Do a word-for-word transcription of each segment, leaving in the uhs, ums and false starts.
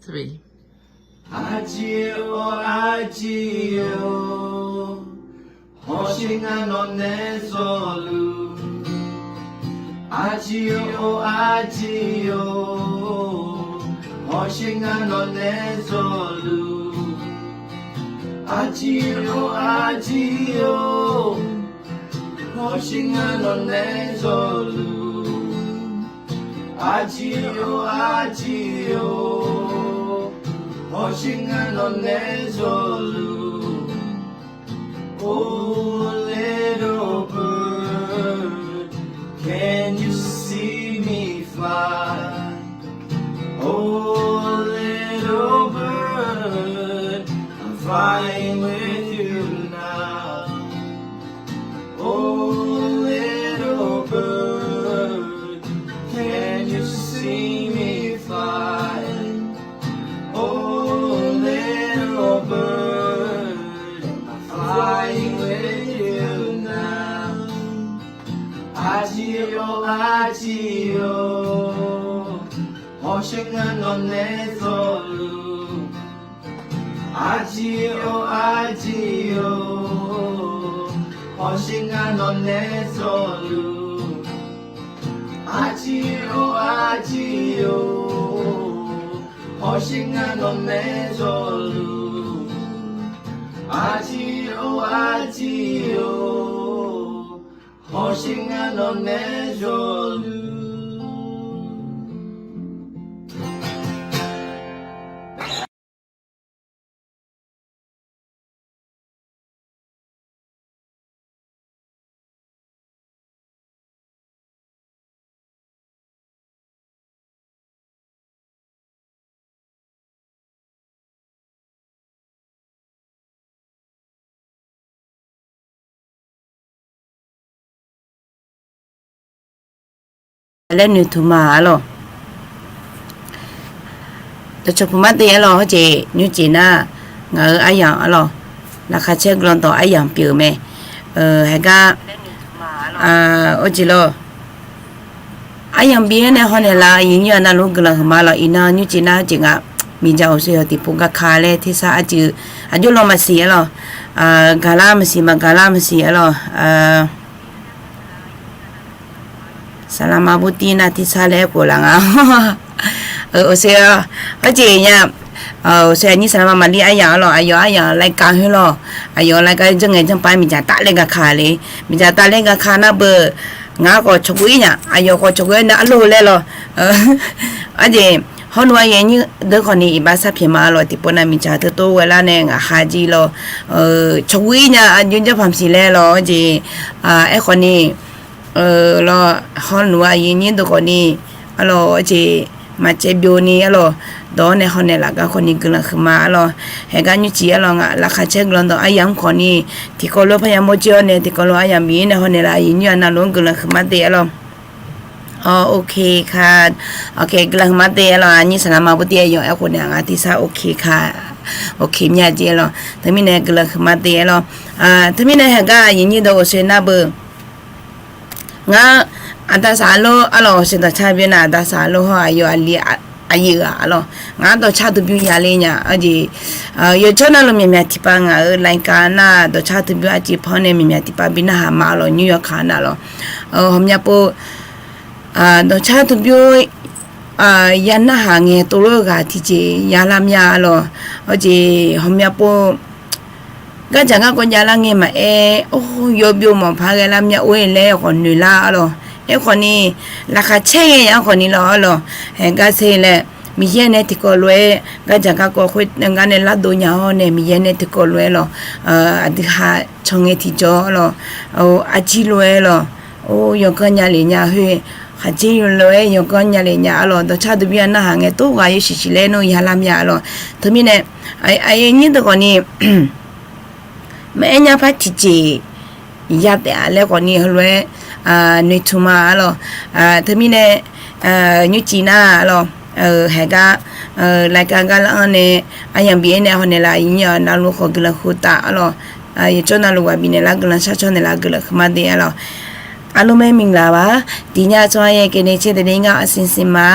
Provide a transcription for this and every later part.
Three. Aqjeq-or aqjeq-or, hawsher ngar nawq nae zawluf. Aqjeq-or aqjeq-or, hawsher ngar nawq nae zawluf. Aqjeq-or aqjeq-or, hawsher ngar nawq nae zawluf. Aqjeq-or aqjeq-or, hawsher ngar nawq nae zawluf. Oh, little bird, can you see me fly? Oh, little bird, I'm flying with you now. Oh, little bird, can you see me fly? Oh, little bird, I'm flying with you now. Aqjeq-or aqjeq-or, hawsher ngar nawq nae zawluf. Aqjeq-or aqjeq-or, hawsher ngar nawq nae zawluf. Aqjeq-or aqjeq-or, hawsher ngar nawq nae zawluf. Aqjeq-or aqjeq-or, hawsher ngar nawq nae zawluf. Laer noeqtmq ma arlawq. Dawqcawq puq mar te arlawq, hawjeq nymrcif nar, ngaq-euq aryamq arlawq, laqkhaq caer guiqlanq dawq aryamq pyeuf-eu mae. Haiq gar, hawjeq lawr, aryamq bi-aer nae hawnaeq laf-eu aqyuif nyir-aq navluf guiqlanq huiqma lawq. Iqnan nymrcif nar hawjeq nga, miqdzaq uqshoe yawq tiqpov garka laer tersar arcuiv aqjox law maqsiq arlawq, gaqlar maqsiq maqgaqlar maqsiq arlawq. Saqlaqma burtiv nar tersar laer aerkhof laf nga. Uqshoe, hawjeq nya, uqshoe aqnyir saqlaqma maqlir aryamq arlawq, aqyawf aryamq laer ka khoer lawq, aqyawf laer ka janr ngae janr pav miqdzaq taf laer garka le, miqdzaq taf laer garka nar beu, ngar khawf cawqgov-ir nya, aqyawf khawf cawqgov-aer nae arlawq laer lawq. Hawjeq, hawluf aqyuif aqnyir deuq khawf ni iqbax sharpyaeq ma lawq, tiqpov nav miqdzaq teu tov ghae lar nae ngaq ha jir lawq, cawqgov-ir nya aqjox janr pav maqsiq laer lawq, hawjeq, aerkhawf ni, lawr, hawluf aqyuif aqnyir deuq khawf ni, arlawq, hawjeq, maqcaev byov ni arlawq, dawq-awr nae hawnaeq laf gar khawf ni guiqlanq huiqma arlawq. Haiq gar nymrcif arlawq, ngaq laqkhaq caer guiqlanq dawq aryamq khawf ni, tiqkawv lof-aer parya mawr jir-awr nae tiqkawv lof-aer aryamq bi-aer nae hawnaeq laf aqyuif aqnyir-aq navluf-anr guiqlanq huiqma te arlawq. Awq, ok ka. Awq, guiqlanq huiqma te arlawq, aqnyir saqlaqma burtiv aryamq aerkhof nae aqnga tersar ok ka. Ok mya jir arlawq, teumirnae guiqlanq huiqma te arlawq. Teumirnae haiq gar aqyuif aqnyir deuq uqshoe nar beu, ngar aqda saq lor arlawq, uqshoe dawqcar bymr nar aqda saq lor hawr aqyawf aqli aqyuif-aq arlawq, ngar dawqcar duq bymr ya le nya, hawjeq, yawjawr navluf myaqmyaq tiqpav ngaq-euq laika nar dawqcar duq bymr arcuiv pan nae myaqmyaq tiqpav bi narhaq ma arlawq, nymr yawkaq nar lawq. Ghawqmya pov, dawqcar duq bymr ya narhaq ngae tov lof-eu ghaq tiqjeq ya lar mya arlawq, hawjeq ghawqmya pov, gardzaq garkawv jav lar ngae maqaer, or, yawbyov mawqpaq ghae lar mya or-e laer khawf noeq lar arlawq. Aerkhawf ni, laqkhaq caer ghae-aq khawf ni lawq arlawq, haiq gar ser laer, Miqyaer nae tiqkawv lof-aer gardzaq garkawv khoer gar nae lardov nya-awr nae Miqyaer nae tiqkawv lof-aer lawq, aqdui ha can ngae tiqjawr arlawq, arjir lof-aer lawq, or, yawganr nya lef nya khoer, khaqdzer lof-aer yawganr nya lef nya arlawq, dawqcar duq bymr-aq narhaq ngae tov ghaq yawshuif shuif laer nar ya lar mya arlawq. Teumirnae, aqyuif aqnyir deuq khawf ni, maqaer nyar par tiqjeq ya taef-a laer khawf ni heulof-aer noeqtmq ma arlawq. Teumirnae, nymrcif nar arlawq, haiq gar, laika gar lar-anr nae, aryamq bi-aer nae hawnaeq laf aqyuif aqnyir-aq navluf khawf guiqlanq huiq taf arlawq. Yawjawr navluf ghaq bifnaeq lar guiqlanq shar cawr naeq laf guiqlanq huiqma te arlawq. အားလုံးပဲမင်္ဂလာပါ။ ဒီည ကျမရဲ့ ကယ်တင်ခြင်းသတင်းက အစီအစဉ်မှာ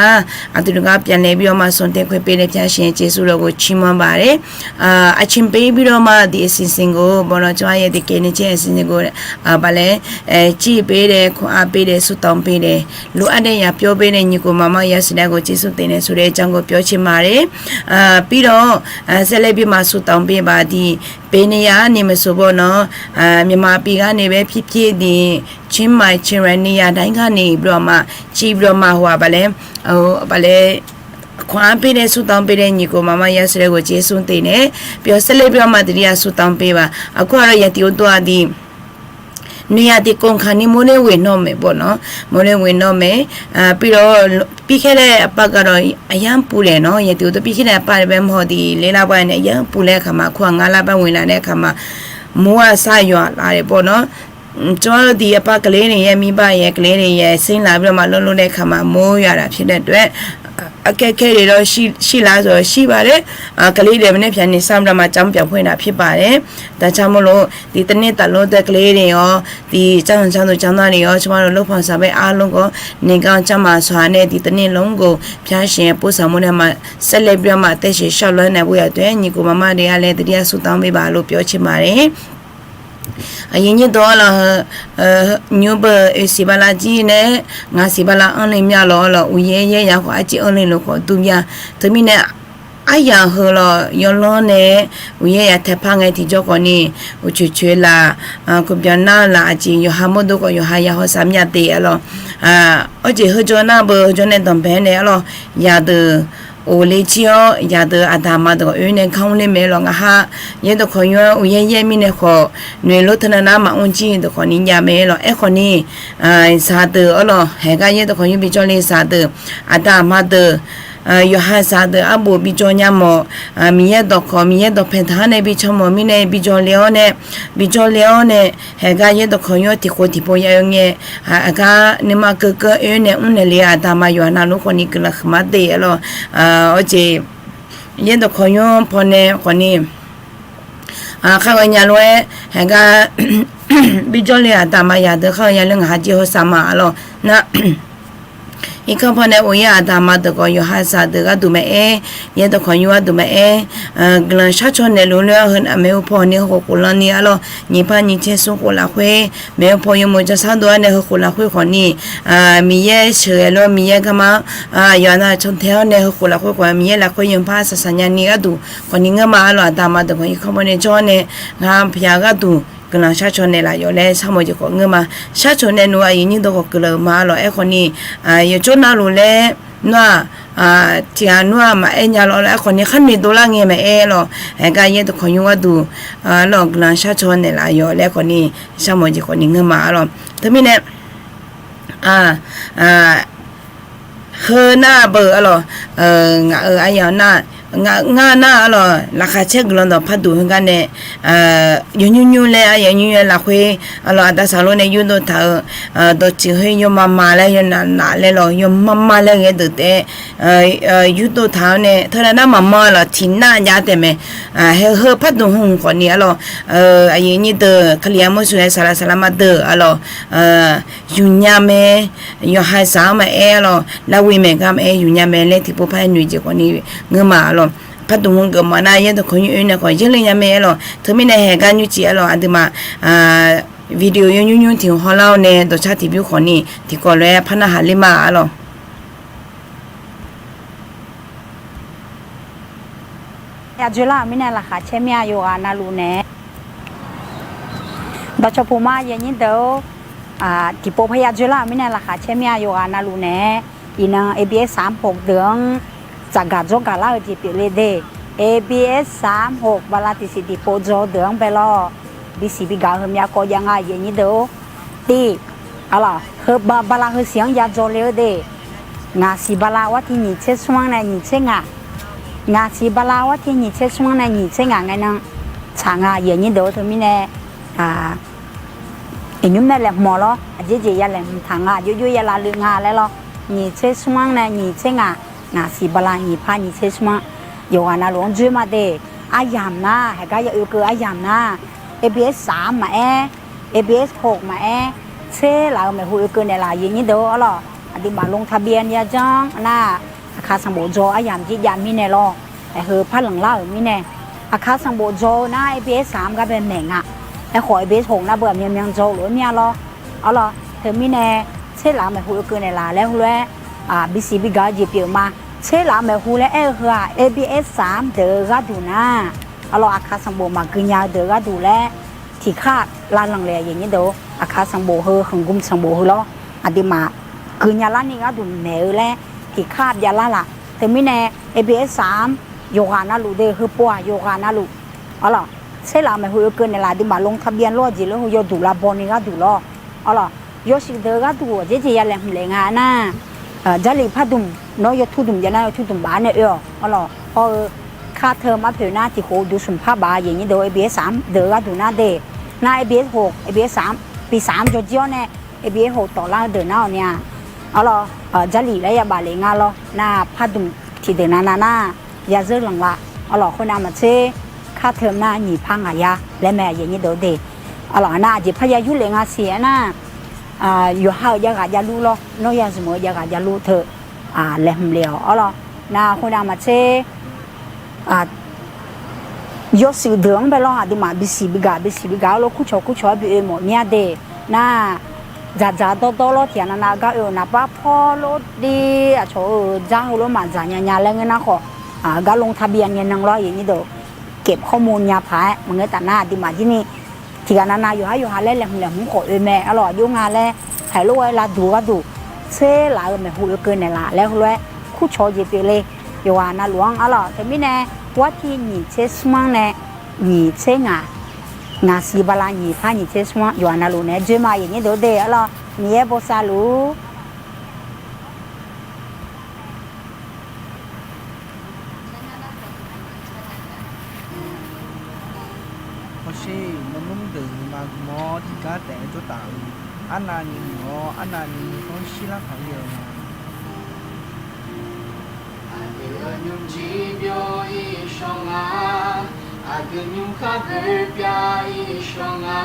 အတူတကွ ပြန်လည်ပြီးတော့မှ စုံတွဲခွင့်ပေးတဲ့ ဘုရားရှင်ရဲ့ ကျေးဇူးတော်ကို ချီးမွမ်းပါတယ်။ အာ၊ အချိန်ပေးပြီးတော့မှ ဒီအစီအစဉ်ကိုပေါ့နော်၊ ကျမရဲ့ ဒီကယ်တင်ခြင်း အစီအစဉ်ကို အာ၊ ဘာလဲ၊ အဲ၊ ကြည့်ပေးတယ်၊ ခွန်အားပေးတယ်၊ ဆုတောင်းပေးတယ်၊ လိုအပ်တဲ့ ရာပြောပေးတဲ့ ညီကိုမောင်မောင် ရရှိတဲ့ကို ကျေးဇူးတင်တယ်ဆိုတဲ့အကြောင်းကို ပြောချင်ပါတယ်။ အာ၊ ပြီးတော့၊ အာ၊ ဆက်လက်ပြီးမှ ဆုတောင်းပေးပါ။ ဒီ ဘယ်နေရာကနေမဆိုပေါ့နော်၊ အာ၊ မြန်မာပြည်ကနေပဲဖြစ်ဖြစ်၊ ဒီ ချင်းမိုင်၊ ချင်းရိုင် နေရာတိုင်းကနေပြီးတော့မှ ကြည့်ပြီးတော့မှ ဟိုဟာ ဘာလဲ၊ ဟို၊ ဘာလဲ၊ ခွန်အားပေးတဲ့ ဆုတောင်းပေးတဲ့ ညီကိုမောင်မောင် ရရှိတဲ့ကို ကျေးဇူးတင်တယ်။ ပြီးတော့ ဆက်လက်ပြီးတော့မှ သတိရ ဆုတောင်းပေးပါ။ အခုကတော့ ရာသီဥတုက ဒီ နွေရာသီကုန်ခါနီး မိုးလည်းဝင်တော့မယ်ပေါ့နော်။ မိုးလည်းဝင်တော့မယ်။ အာ၊ ပြီးတော့ ပြီးခဲ့တဲ့အပတ်ကတော့ အရမ်းပူတယ်နော်။ ရာသီဥတု ပြီးခဲ့တဲ့အပတ်ပဲမဟုတ်၊ ဒီလေးလပိုင်းနဲ့ အရမ်းပူတဲ့အခါမှာ အခုက ငါးလပိုင်းဝင်လာတဲ့အခါမှာ မိုးက စရွာလာတယ်ပေါ့နော်။ ကျွန်မတို့ ဒီအပတ် ကလေးတွေရဲ့ မိဘရယ်၊ ကလေးတွေရယ် ဆင်းလာပြီးတော့မှ လုပ်လို့တဲ့အခါမှာ မိုးရွာတာဖြစ်တဲ့အတွက် အခက်အခဲတွေတော့ ရှိ၊ ရှိလားဆိုတော့ ရှိပါတယ်။ အာ၊ ကလေးတွေ မနက်ဖြန်နေစပြီးတော့မှ ကျောင်းပြန်ဖွင့်တာဖြစ်ပါတယ်။ ဒါကြောင့်မို့လို့ ဒီတစ်နှစ်ပတ်လုံးအတွက် ကလေးတွေရော၊ ဒီကျောင်းသူကျောင်းသားတွေရော၊ ကျမတို့ လုပ်ဖော်ဆောင်ဖက်အားလုံးကို နေကောင်းကျန်းမာစွာနဲ့ ဒီတစ်နှစ်လုံးကို ဘုရားရှင်ရဲ့ ပို့ဆောင်မှုနဲ့မှ ဆက်လက်ပြီးတော့မှ အသက်ရှည်လျှောက်လွှဲနိုင်ဖို့ရန်အတွက် ညီကိုမောင်မောင်တွေကလည်း သတိရ ဆုတောင်းပေးပါလို့ ပြောချင်ပါတယ်။ အာ၊ ညီတို့လီၤ၊ အာ၊ ညီဘၣ် အိမ်စီးပါလာကြီးနဲ့ ငါးစီးပါလာ အင်းလေးမြလီၤလီၤ၊ ဦးရဲရဲ ယၢ်ခီအကျိၣ် အင်းလေးလို့ ခေါ်သူများ၊ တမီးနဲ့ အယံၤဟိုလီၤ ယီၤလီၤနဲ့ ဦးရဲရဲ ထဲဖါငယ် ထီၣ်ကြော ခီနီၤ ဦးချွေချွေလၢ အာ၊ ကိုပြောင်းနဝ်လၢ အကျိၣ် ယိၤဟၣ်မိုးဒိုး ခီ ယိၤဟၣ် ယၢ်ဟီၣ်စၢ်မျၢ်တေ အလီၤ။ အာ၊ အကျိၣ် ဟိုကြောနဘၢ ဟိုကြောနဲ့ တောင်ဘက်နဲ့ အလီၤ ယၢ်ဒုး အိုဝ်လ့ကျီအီၤ ယၢ်ဒုး အတၢ်မၤတၢ် အၢန့ၣ် ခီဝူလ့မဲလီၤ ငါဟါ ယဲတခီယွၢ် ဦးရဲရဲ မီးန့ၣ် ခီ နွေဦး ထနနါ မၤအုန်းကြီး တခီနီၤ ညၣ်မဲလီၤ အဲခီနီၤ အာ၊ စၢ်ဒုး အလီၤ ဟဲကါ ယဲတခီယွၢ် ပီၣ်ကၠီလ့ စၢ်ဒုး အတၢ်မၤတၢ် အာ၊ ယိၤဟၣ် စၢ်ဒုး အဘူး ပီၣ်ကၠီညါမီၢ် အာ၊ မီၣ်ယဲဒီး ခီ မီၣ်ယဲဒီး ဖဲထါန့ၣ် ပီၣ်ကၠီမီၢ် မီးန့ၣ် ပီၣ်ကၠီလ့အီၤန့ၣ် ပီၣ်ကၠီလ့အီၤန့ၣ် ဟဲကါ ယဲတခီယွၢ် ထီၣ်ခိၣ်ထီၣ်ဖိ ယၢယိၤငဲ အာ၊ အကါ နမၤကၢကၢအၢန့ၣ် အုၣ်န့ၣ်လ့ အတၢ်မၤယွၤနၤ လူၤ ခီနီၤ ကလၢၤဃမၤတေ အလီၤ အာ၊ အကျိၣ် ယဲတခီယွၢ် ဖီန့ၣ် ခီနီၤ အာ၊ ခါဂီၤညါလီၤ ဟဲကါ ပီၣ်ကၠီလ့ အတၢ်မၤယၢ်ဒုး ခါဂီၤညါလၢ ငါဟါ ကျိၣ်ဟိုစၢ်မၤ အလီၤ န အံၤခီဖီန့ၣ် အိုဝ်ယဲ အတၢ်မၤတၢ် ခီ ယိၤဟၣ် စၢ်ဒုး ဂၤဒုးမၤအဲ ယဲတခီယွၢ် ဂၤဒုးမၤအဲ အာ၊ ကလၢၤဆၣ်ဆီနဲၣ်လူၤလၢ ဟဲ မ့ၣ်အူဖီန့ၣ် ဟိုခိၣ်လီၤန့ၣ် အလီၤ ညံဖါညံဆဲ သူခိၣ်လၢခွဲ မ့ၣ်အူဖီ ယိၤမိၢ် ကၠီဆါဒိၣ်အန့ၣ် ဟိုခိၣ်လၢခွဲ ခီနီၤ အာ၊ မီၣ်ယဲဆၢဂဲၤလီၤ မီၣ်ယဲကမၤ အာ၊ ယွၤနၤ ဆီထဲအီၤန့ၣ် ဟိုခိၣ်လၢခွဲ ခီ မီၣ်ယဲလၢခွဲ ယိၤဖါ စၢ်စၢ်ညါနီၤ ဂၤဒုး ခီနီၤ ငၢမး အလီၤ အတၢ်မၤတၢ် ခီ အံၤခီဖီန့ၣ် ကၠီန့ၣ် ငါဖျါ ဂၤဒုး ကလၢၤဆၣ်ဆီနဲၣ်လၢယိၤလဲ ဆၣ်မိၢ်ကၠီ ခီ ငၢမး ဆၣ်ဆီနဲၣ်နူ အယုၢ်ညီဒီး ခီ ကလၢၤမၤ အလီၤ အဲခီနီၤ အာ၊ ယိၤကၠီနၤလူၤလဲ နွၢ် အာ၊ ထံဂၤနွၢ် မၤအဲညါလီၤ အလီၤ အဲခီနီၤ ခါနီၤဒိၣ်လၢငဲမၤအဲလီၤ ဟဲကါ ယဲတခီယွၢ် ဂၤဒုး အလီၤ ကလၢၤဆၣ်ဆီနဲၣ်လၢယိၤလဲ ခီနီၤ ဆၣ်မိၢ်ကၠီ ခီနီၤ ငၢမး အလီၤ တမီးန့ၣ် အာ၊ အာ၊ ဟဲနဘၢ အလီၤ အာ၊ ငါအၢ အယၢ်န ငါ ငါန အလီၤ လၢခါဆဲ ကလီၤဒီး ဖးဒိၣ်ဟဲကါန့ၣ် အာ၊ ယိၤညူညူလဲ အယိၤညူညူလဲ လၢခွဲ အလီၤ အတၢ်စၢ်လိန့ၣ် ယူဒိၣ်ထၢ အာ၊ ဒီးစၢ်ဟဲ ယိၤမၤမၤလဲ ယိၤနးနးလဲလီၤ ယိၤမၤမၤလဲ ဂဲၤဒုးတဲ အာ၊ အာ၊ ယူဒိၣ်ထၢန့ၣ် ထဲနနါ မၤမၤလီၤ ထံနါညါတဲမဲာ် အာ၊ ဟဲ ဟဲ ဖးဒိၣ်ဟူ ခီနီၤ အလီၤ အာ၊ အယုၢ်ညီဒီး ခလံယါမိူဝ်ၼိုင် စၢ်လၢ်စၢ်လၢ်မၤဒုး အလီၤ အာ၊ ယူၤညါမဲာ် ယိၤဟၣ်စၢ်မၤအဲ အလီၤ လၢဝံၤမဲာ်ကါမၤအဲ ယူၤညါမဲာ်လဲ ထံဖိဖးနွံကၠီ ခီနီၤ ငၢမး အလီၤ ဖးဒိၣ်ဟူ ကမၤနၤ ယဲတခီယွၢ် အၢန့ၣ် ခီ ယဲလၢညါမဲာ် အလီၤ တမီးန့ၣ် ဟဲကါ ညူကၠီ အလီၤ အဒုးမး အာ၊ video ယိၤညူညူ ထံဟီလၢအီၤန့ၣ် ဒီးဆါထီၣ် video ခီနီၤ ထံကီၢ်လၢ ဖးနၢ်ဟးလံမး အလီၤ ယဒွဲလၢ မီးန့ၣ် လၢခါဆဲ မီး ယိၤဂၤ နၢ်လူၤန့ၣ် ဒီးဆီဖိမး ယဲညီဒီး အာ၊ ထံဖိဖးယဒွဲလၢ မီးန့ၣ် လၢခါဆဲ မီး ယိၤဂၤ နၢ်လူၤန့ၣ် အံၤနၤ ABS သၢမ် ဟိုက် ဒုး စၢ်ဂၤ ဒျီဂၤလၢ ဟဲက့ၤပျဲလ့ဒ့ၣ် ABS သၢမ် ဟိုက် ဘၣ်လၢ တဆံ ထံဖိ ဒျီ ဒုး ဖဲလီၤ ဘီစံးဘီဂၤ ဟဲမီး ကိးယါ ငါ ယဲညီဒီး တ့ၢ် အလီၤ ဟဲ ဘၣ်လၢ ဟဲစံး ယၤ ဒျီလ့ဒ့ၣ် ငါးဆံ ဘၣ်လၢ ဝါထီၣ် ညီဆဲ သွင် န့ၣ် ညီဆဲ ငါး ငါးဆံ ဘၣ်လၢ ဝါထီၣ် ညီဆဲ သွင် န့ၣ် ညီဆဲ ငါး ငဲန ဆၣ် ငါ ယဲညီဒီး တမီးန့ၣ် အာ၊ အညူမဲာ်လဲၣ် မီၢ်လီၤ အယဲယဲ ယလဲၣ် မထါ ငါ ယိယိ ယလၢလုာ် ငါ လဲၣ်လီၤ ညီဆဲ သွင် န့ၣ် ညီဆဲ ငါး ငါးဆံ ဘၣ်လၢ ညီဖး ညီဆဲ သွင် ယိၤဂၤ နၢ်လူၤ အီၤ ဒွဲမးဒ့ၣ် အယၢ်မး ဟဲကါ ယအၢကၢ အယၢ်မး ABS သၢမ် မၤအဲ ABS ဟိုက် မၤအဲ Tser laf-euq maeqhu oekeuv naeqlaf aqyuif aqnyir deuq-or, arlawq, aqduimaf ลงทะเบียน yajawr nar, Aqkaq sanqbof dzaw aryamq jir jav mirnae lawr. Aerkheu par lanqlar-euq mirnae, Aqkaq sanqbof dzaw-eu nar A B S สาม gar bae maeq nga. Aerkhawf A B S หก nar beu aqmyanmyan dzaw lof-aer mir-a lawr. Arlawq, teumirnae tser laf-euq maeqhu oekeuv naeqlaf laer heulof-aer bisiq bigaq-eu jeq pyeuf ma. Tser laf-euq maeqhu laer aer-eu heu-aq, A B S สาม deuq-eu gharduq nar, arlawq, Aqkaq sanqbof maqgui nya-eu deuq-eu gharduq laer tiqkar lavlanq le aqyuif aqnyir deuq-or, Aqkaq sanqbof heu สังคม sanqbof heu lawr, aqduimaf gui nya larni gharduq maeq-eu laer tiqkar byav lar laf. Teumirnae A B S สาม yawqghaq navluf de, heupov-aq yawqghaq navluf, arlawq, tser laf-euq maeqhu oekeuv naeqlaf aqduimaf ลงทะเบียน lawr-eu jeq laer heu yawduq lavbaw ni gharduq lawr, arlawq, yawshuif deuq-eu gharduq-aq dzer jeq ya laeqhmq laeq nga nar, Jarlif pardmq nawr yawturdmq jav nar yawturdmq baf-ar nae oe-awq, arlawq, hawr-eu kar teu mar poeq nar tiq khof duq smq par baf aqyuif aqnyir deuq-or, A B S สาม deuq-eu gharduq nar de, nar A B S หก, A B S สาม, ปีสาม jawrjir-awr nae A B S หก tawflar-eu deuq nar-awq ni-a, arlawq, Jarlif laer ya baf lef nga lawr. Nar pardmq tiqdeuq navnav nar yazeur lanq la, arlawq, khoernav maqtser kar teu nar nyiq par ngaq ya laer mae aqyuif aqnyir deuq-or de, arlawq, nar aqjeq parya yurlef nga siq-aer nar, yawqha-euq javghaq javlur lawr, nawr ya zmq-eu javghaq javlur teu laeqhmq le-awq, arlawq, nar khoernav maqtser yawshuif deuq-anr bae lawr aqduimaf bisiq bigaq bisiq bigaq-awr lawr kurcawq kurcawq-aer bi oe mawf mir-a de. Nar dzaqdzaq dawrdawr lawr tiqghaq navnav gar oe-euq naqpar pawr lor de, aqcawq-euq dzar heu lawr maqdzaq nya nya laer ngeur nar khawf, gar ลงทะเบียน nya nan lawr aqyuif aqnyir deuq, เก็บข้อมูล nya paq-aer maqngeur taf nar aqduimaf jir ni tiqghaq navnav yawqhar yawqha laer laeqhmq laeqhmq khawf oe mae, arlawq, aqjox nga laer haiq lof-aer lavduq-eu gharduq tser laf-euq maeqhu oekeuv naeqlaf laer heulof-aer kurcawq-eu jeq pyeuf le. Yawqghaq navluf-anr, arlawq, teumirnae warti nyiq tser smr-anr nae nyiq tser ngaq, ngaq siq bala nyiq par nyiq tser smr-anr yawqghaq navluf naeq-aer dzoer ma aqyuif aqnyir deuq-or de, arlawq, Miqyaer bosav luf-ur. Hawsher, maernmr deuq nuima gmq-awr tiqgar taef-aer jawr taf-eu, arnavni muiq-awr arnavni nuikhanr shirlar paq-ir-eu ma. Aqdui-euq nymrjir byov-ir shawr nga, aqdui nymrkhar doer pyav-ir shawr nga,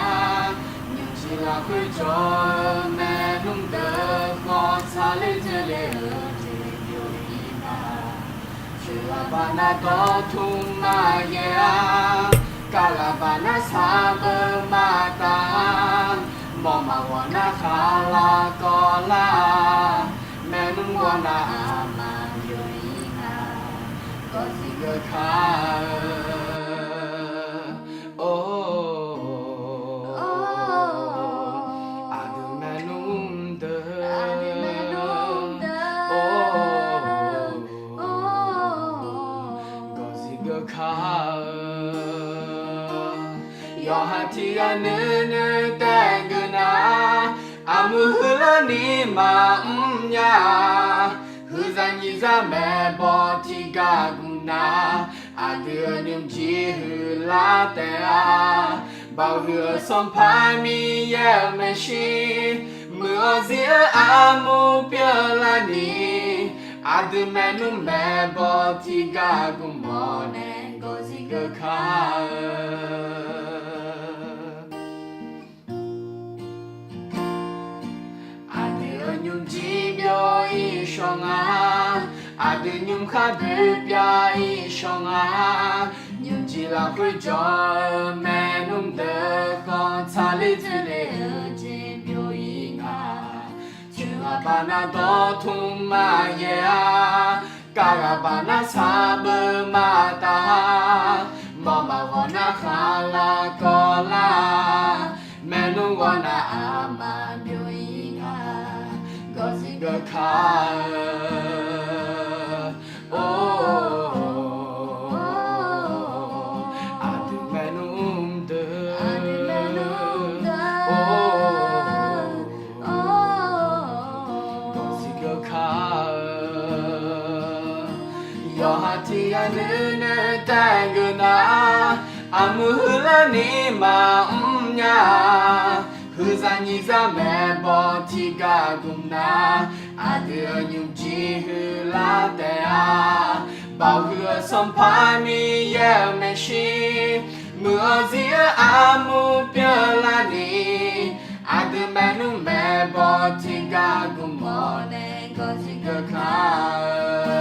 nymrjir lafkhoer jawr-eu maernmr deuq khawf tsaqler dzoerle-eu jeq byov-ir ma. Coeq aqbaq nav dawqtmq maqyaer-a, kar ghaq baq nar saqbeu maqtaf-a, mawq maqghawq nar khaqlaq kawvlar-a, maernmr ghawrnav aqma byov-ir nga, gawqzir geuf kar-eu. Or, aqdui maernmr deuq, or, gawqzir geuf kar-eu. Yawqha tiq ghaq nuinoeq taef geuf nar, armuiq huiqlarni maqmr nya-a. Huiqzaq nyiqzaq maeqbawq tiq gaq gmq nar, aqdui-euq nymrjir huiqlar taef-a. Baoq huiq-eu Sanqpaq Miqyaer-euq maeqshi, muiq-awr zir-eu armur pyeuflarni, aqdui maernmr maeqbawq tiq gaq gmq mawr nae gawqzir geuf kar-eu. Aqdui-euq nymrjir byov-ir shawr nga, aqdui nymrkhar doer pyav-ir shawr nga. Nymrjir lafkhoer jawr-eu maernmr deuq khawf tsaqler dzoerle-eu jeq byov-ir nga. Coeq aqbaq nav dawqtmq maqyaer-a, kar ghaq baq nar saqbeu maqtaf-a, mawq maqghawq nar khaqlaq kawvlar-a, maernmr ghawrnav aqma byov-ir nga, gawqzir geuf kar-eu. Or, aqdui maernmr deuq, or, gawqzir geuf kar-eu. Yawqha tiq ghaq nuinoeq taef geuf nar, armuiq huiqlarni maqmr nya-a. Huiqzaq nyiqzaq maeqbawq tiq gaq gmq nar, aqdui-euq nymrjir huiqlar taef-a. Baoq huiq-eu Sanqpaq Miqyaer-euq maeqshi, muiq-awr zir-eu armur pyeuflarni, aqdui Aqdui maernmr maeqbawq tiqgar gmq mawf nae gawqzir geuf kar-eu.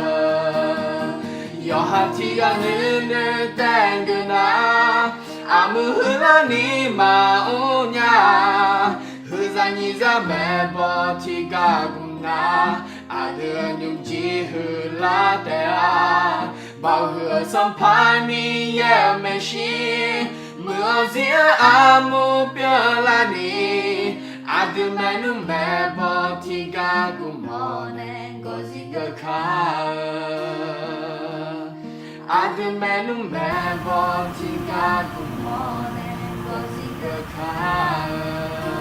Yawqha tiqghaq nuinoeq taef geuf nar, aqmuiq huiqlar ni maqmr nya-a. Huiqzaq nyiqzaq maeqbawq tiqgar gmq nar, aqdui nymrjir huiqlar taef-a. Baoq huiq-eu Sanqpaq Miqyaer-euq maeqshi, muiq-eu zir-eu armur pyeuflarni, aqdui maernmr maeqbawq tiqgar gmq mawf nae gawqzir geuf kar-eu. Aqdui maernmr maeqbawq tiqgar gmq mawf nae gawqzir geuf kar-eu.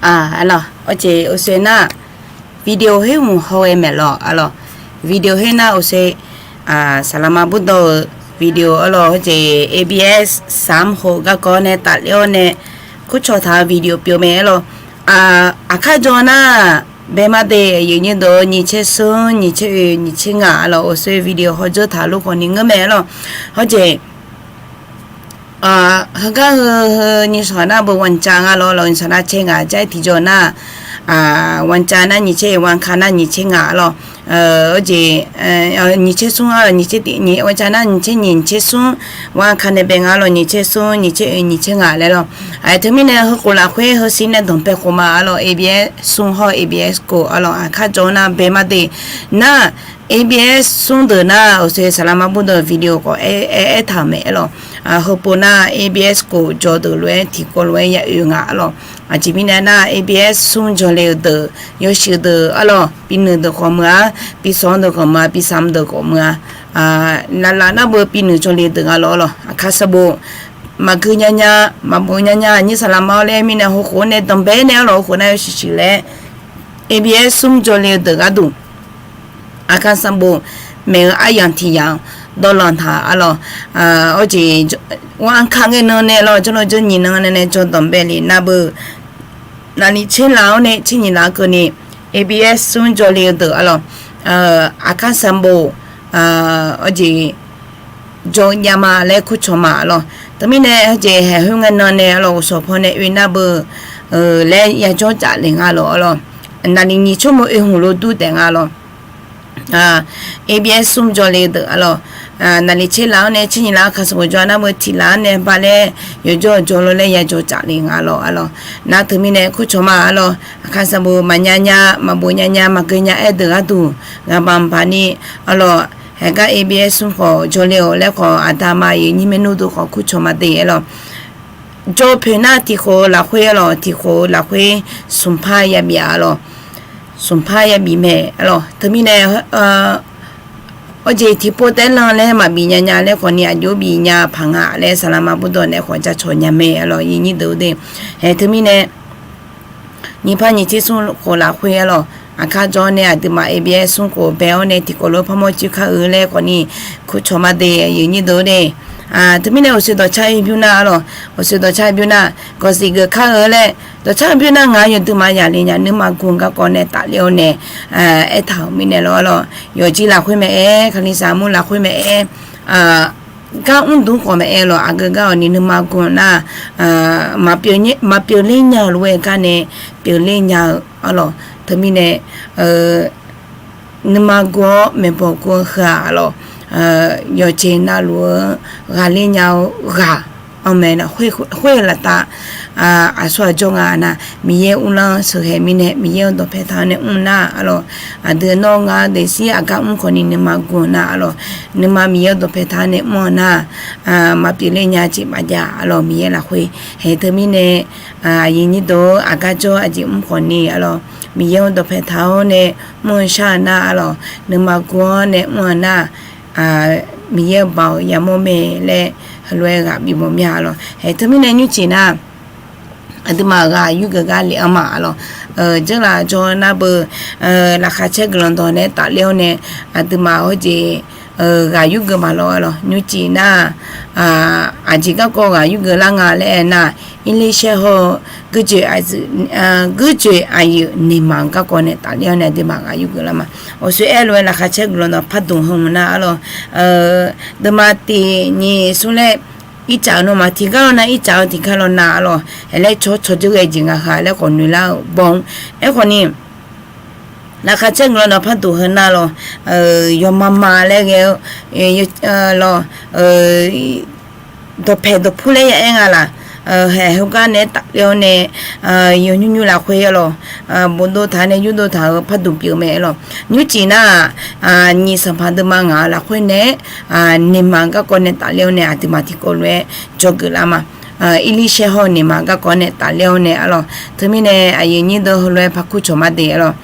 Aq, arlawq, hawjeq uqshoe nar, video khoer mq hawghae maeq lawq, arlawq. Video khoer nar uqshoe, saqlaqma burdawr-euq video arlawq, hawjeq A B S sam khof garkawv nae tafler-awr nae kurcawq taq-eu video pyeuf mae arlawq. Aqkar jawr nar, bae mar de, aqyuif nyir deuq-eu nyiq tser smr, nyiq tser oe, nyiq tser ngaq arlawq, uqshoe video hawdzeur taq lof khawf ni ngeur mae arlawq. Hawjeq heugar heu heu nyiq shawq nar beu วันจันทร์ nga lawq, วันจันทร์ nar caer ngaq jav-aer tiqjawr nar, วันจันทร์ nar nyiq tser oe, วันอังคาร nar nyiq tser ngaq arlawq. Hawjeq nyiq tser smr arlawq, nyiq tser tiq, วันจันทร์ nar nyiq tser nyiq, nyiq tser smr, วันอังคาร nae bae nga arlawq, nyiq tser smr, nyiq tser oe, nyiq tser ngaq laer lawq. Teumirnae heukhof lafkhoer heusiq nae danqbae khof ma arlawq, A B S smr hawr-eu A B S kof arlawq, aqkar jawr nar bae mar de. Nar A B S smr deuq nar uqshoe saqlaqma burdawr-euq video khawf aer, aer, aertaq-euq mae arlawq. Heupov nar A B S kof jawr deuq lof-aer tiqkawv lof-aer ya oe nga arlawq. Aqjeq mirnae nar A B S smr jawrle-eu deuq, yawshuif deuq arlawq, binuiq deuq khawf muiq-a, bisawq deuq khawf muiq-a, bisam deuq khawf muiq-a. Naqlaf nar beu binuiq jawrle deuq nga lawq arlawq, aqkar sanqbof maqgeu nya nya, maqbof nya nya, nyir saqlaqma-awr laer mirnae heukhof nae danqbae nae arlawq, heukhof nar yawshuif shuif laer A B S smr jawrle-eu deuq gharduq aqkar sanqbof maeq-eu aryamq tiq yamq dawrlanq taq arlawq. Hawjeq วันอังคาร ngae nan nae lawq, jawrlawr jawrnyiq nan nae nae jawr danqbae le nar beu, naqli tser laf-awr nae tser nyiq laf keuvni A B S smr jawrle-eu deuq arlawq, aqkar sanqbof hawjeq jawr jav ma laer kurcawq ma arlawq. Teumirnae hawjeq haeq khoer ngae nan nae arlawq, uqshawq paw nae oe nar beu laer yajawr caf le nga lawq arlawq. Naqli nyiq tsawrmawr oe hmq lof dur taef nga lawq. A B S smr jawrle-eu deuq arlawq, naqli tser laf-awr nae tser nyiq laf-awr aqkar sanqbof jawr nar beu tiq laf-awr nae ba laer yawjawr jawr lawr laer yajawr caf le nga lawq arlawq. Nar teumirnae kurcawq ma arlawq, aqkar sanqbof maqnya nya, maqbof nya nya, maqgeu nya-aer deuq gharduq ghaq baq baq ni arlawq, haeqgar A B S smr khawf jawrle-awq laer khawf, aqda ma aqyuif nyir maernmr deuq khawf kurcawq ma de arlawq. Jawr poeq nar tiq khof-eu lafkhoer arlawq, tiq khof-eu lafkhoer smq par yabif-a arlawq, smq par yabif mae arlawq. Teumirnae hawjeq tiqpov taef-aer lan laer maqbif nya nya laer khawfni aqjox bif nya paq nga laer saqlaqma burdawr nae khawf jacawq nya mae arlawq, aqyuif nyir deuq de. Haeq teumirnae nyiq par nyiq tser smr khof lafkhoer arlawq, aqkar jawr nae aqduimaf A B S smr khof bae-awr nae tiqkawv lof-aer parmawr coer kar-eu laer khawfni kurcawq ma de, aqyuif nyir deuq de. Teumirnae uqshoe dawqcar-eu bymr nar arlawq, uqshoe dawqcar-eu bymr nar gawqsiq geuf kar-eu laer, dawqcar-eu bymr nar ngaq yawduimaf yaqle nya nuima gu-eu garkawv nae tafler-awr nae aertaq-euq mirnae lawq arlawq, yawqjeq lafkhoer mae-aer, kalizaq mur lafkhoer mae-aer, gar mr dmr khawf mae-aer lawq, aqgeu gar-awq ni nuima gu nar, maqpyeuf ler nya-eu lof-aer gar nae pyeufler nya-eu arlawq. Teumirnae nuima gu-awr maeqbawq gu-eu heu-aq arlawq, yawqjeq navluf-eu ghaqler nya-eu ghaq anr mae nar, khoer-eu laftav aqsur aqjawr nga nar, Miqyaer uvlanr sheuqghae mirnae Miqyaer-eu dawqpae taq-awr nae mr nar arlawq, aqdui nawr ngar daefzir aqgar mr khawfni nuima gu-eu nar arlawq, nuima Miqyaer-eu dawqpae taq-awr nae mr-eu nar, maqpyeuf ler nya jeq maqjav arlawq, Miqyaer lafkhoer. Haeq teumirnae aqyuif nyir deuq aqgar jawr aqjeq mr khawfni arlawq, Miqyaer-eu dawqpae taq-awr nae mr-eu shar-eu nar arlawq, nuima gu-awr nae mr-eu nar, Miqyaer-eu baoq yamawr mae laer heulof-aer ghaq bif mawf mya arlawq. Haeq teumirnae nymrjeq nar aqduimaf ghaq yurgeuf gar lef-anr ma arlawq. Dzeurlaf jawr nar beu, laqkhaq caer guiqlanq dawq nae tafler-awr nae aqduimaf hawjeq ghaq yurgeuf maqlawr-a lawq. Nymrcif nar-aq, aqjeq garkawv ghaq yurgeuf lar nga laer aernar, Irlirsaer hawr-eu guirjoeq aqyuif, guirjoeq aqyuif nuima garkawv nae tafler-awr nae aqduimaf ghaq yurgeuf lar ma. Awqsoer aer lof-aer laqkhaq caer guiqlanq nawq pardmq heu mq nar-a lawq. Deuvma tiq nyiq smr laer ircaf-eu nawmaf tiqgar lawr nar ircaf-eu tiqgar lawr nar-a lawq. Haeq laer cawr cawqdzeur ghae jeq nga ha laer khawf noeq lar-eu baw-anr. Aerkhawf ni, laqkhaq caer guiqlanq nawq pardmq heu nar lawq, yawma ma laer ghae-eu lawq, dawqpaeq dawqpur laer ya aer nga laq. Haeq heugar nae aer tafler-awr nae, yawnymr nymr lafkhoer-a lawq, bofdov taq nae yurdov taq-euq pardmq pyeuf mae-a lawq. Nymrcif nar-aq, nyiq sanqpaq deuvma ngaq-eu lafkhoer nae-a, nuima garkawv nae tafler-awr nae aqduimaf tiqkawv lof-aer dzawgeuf lar ma. Irlirsaer hawr-eu nuima garkawv nae tafler-awr nae-a lawq. Teumirnae aqyuif nyir deuq heulof-aer parkur cawq ma de-a lawq.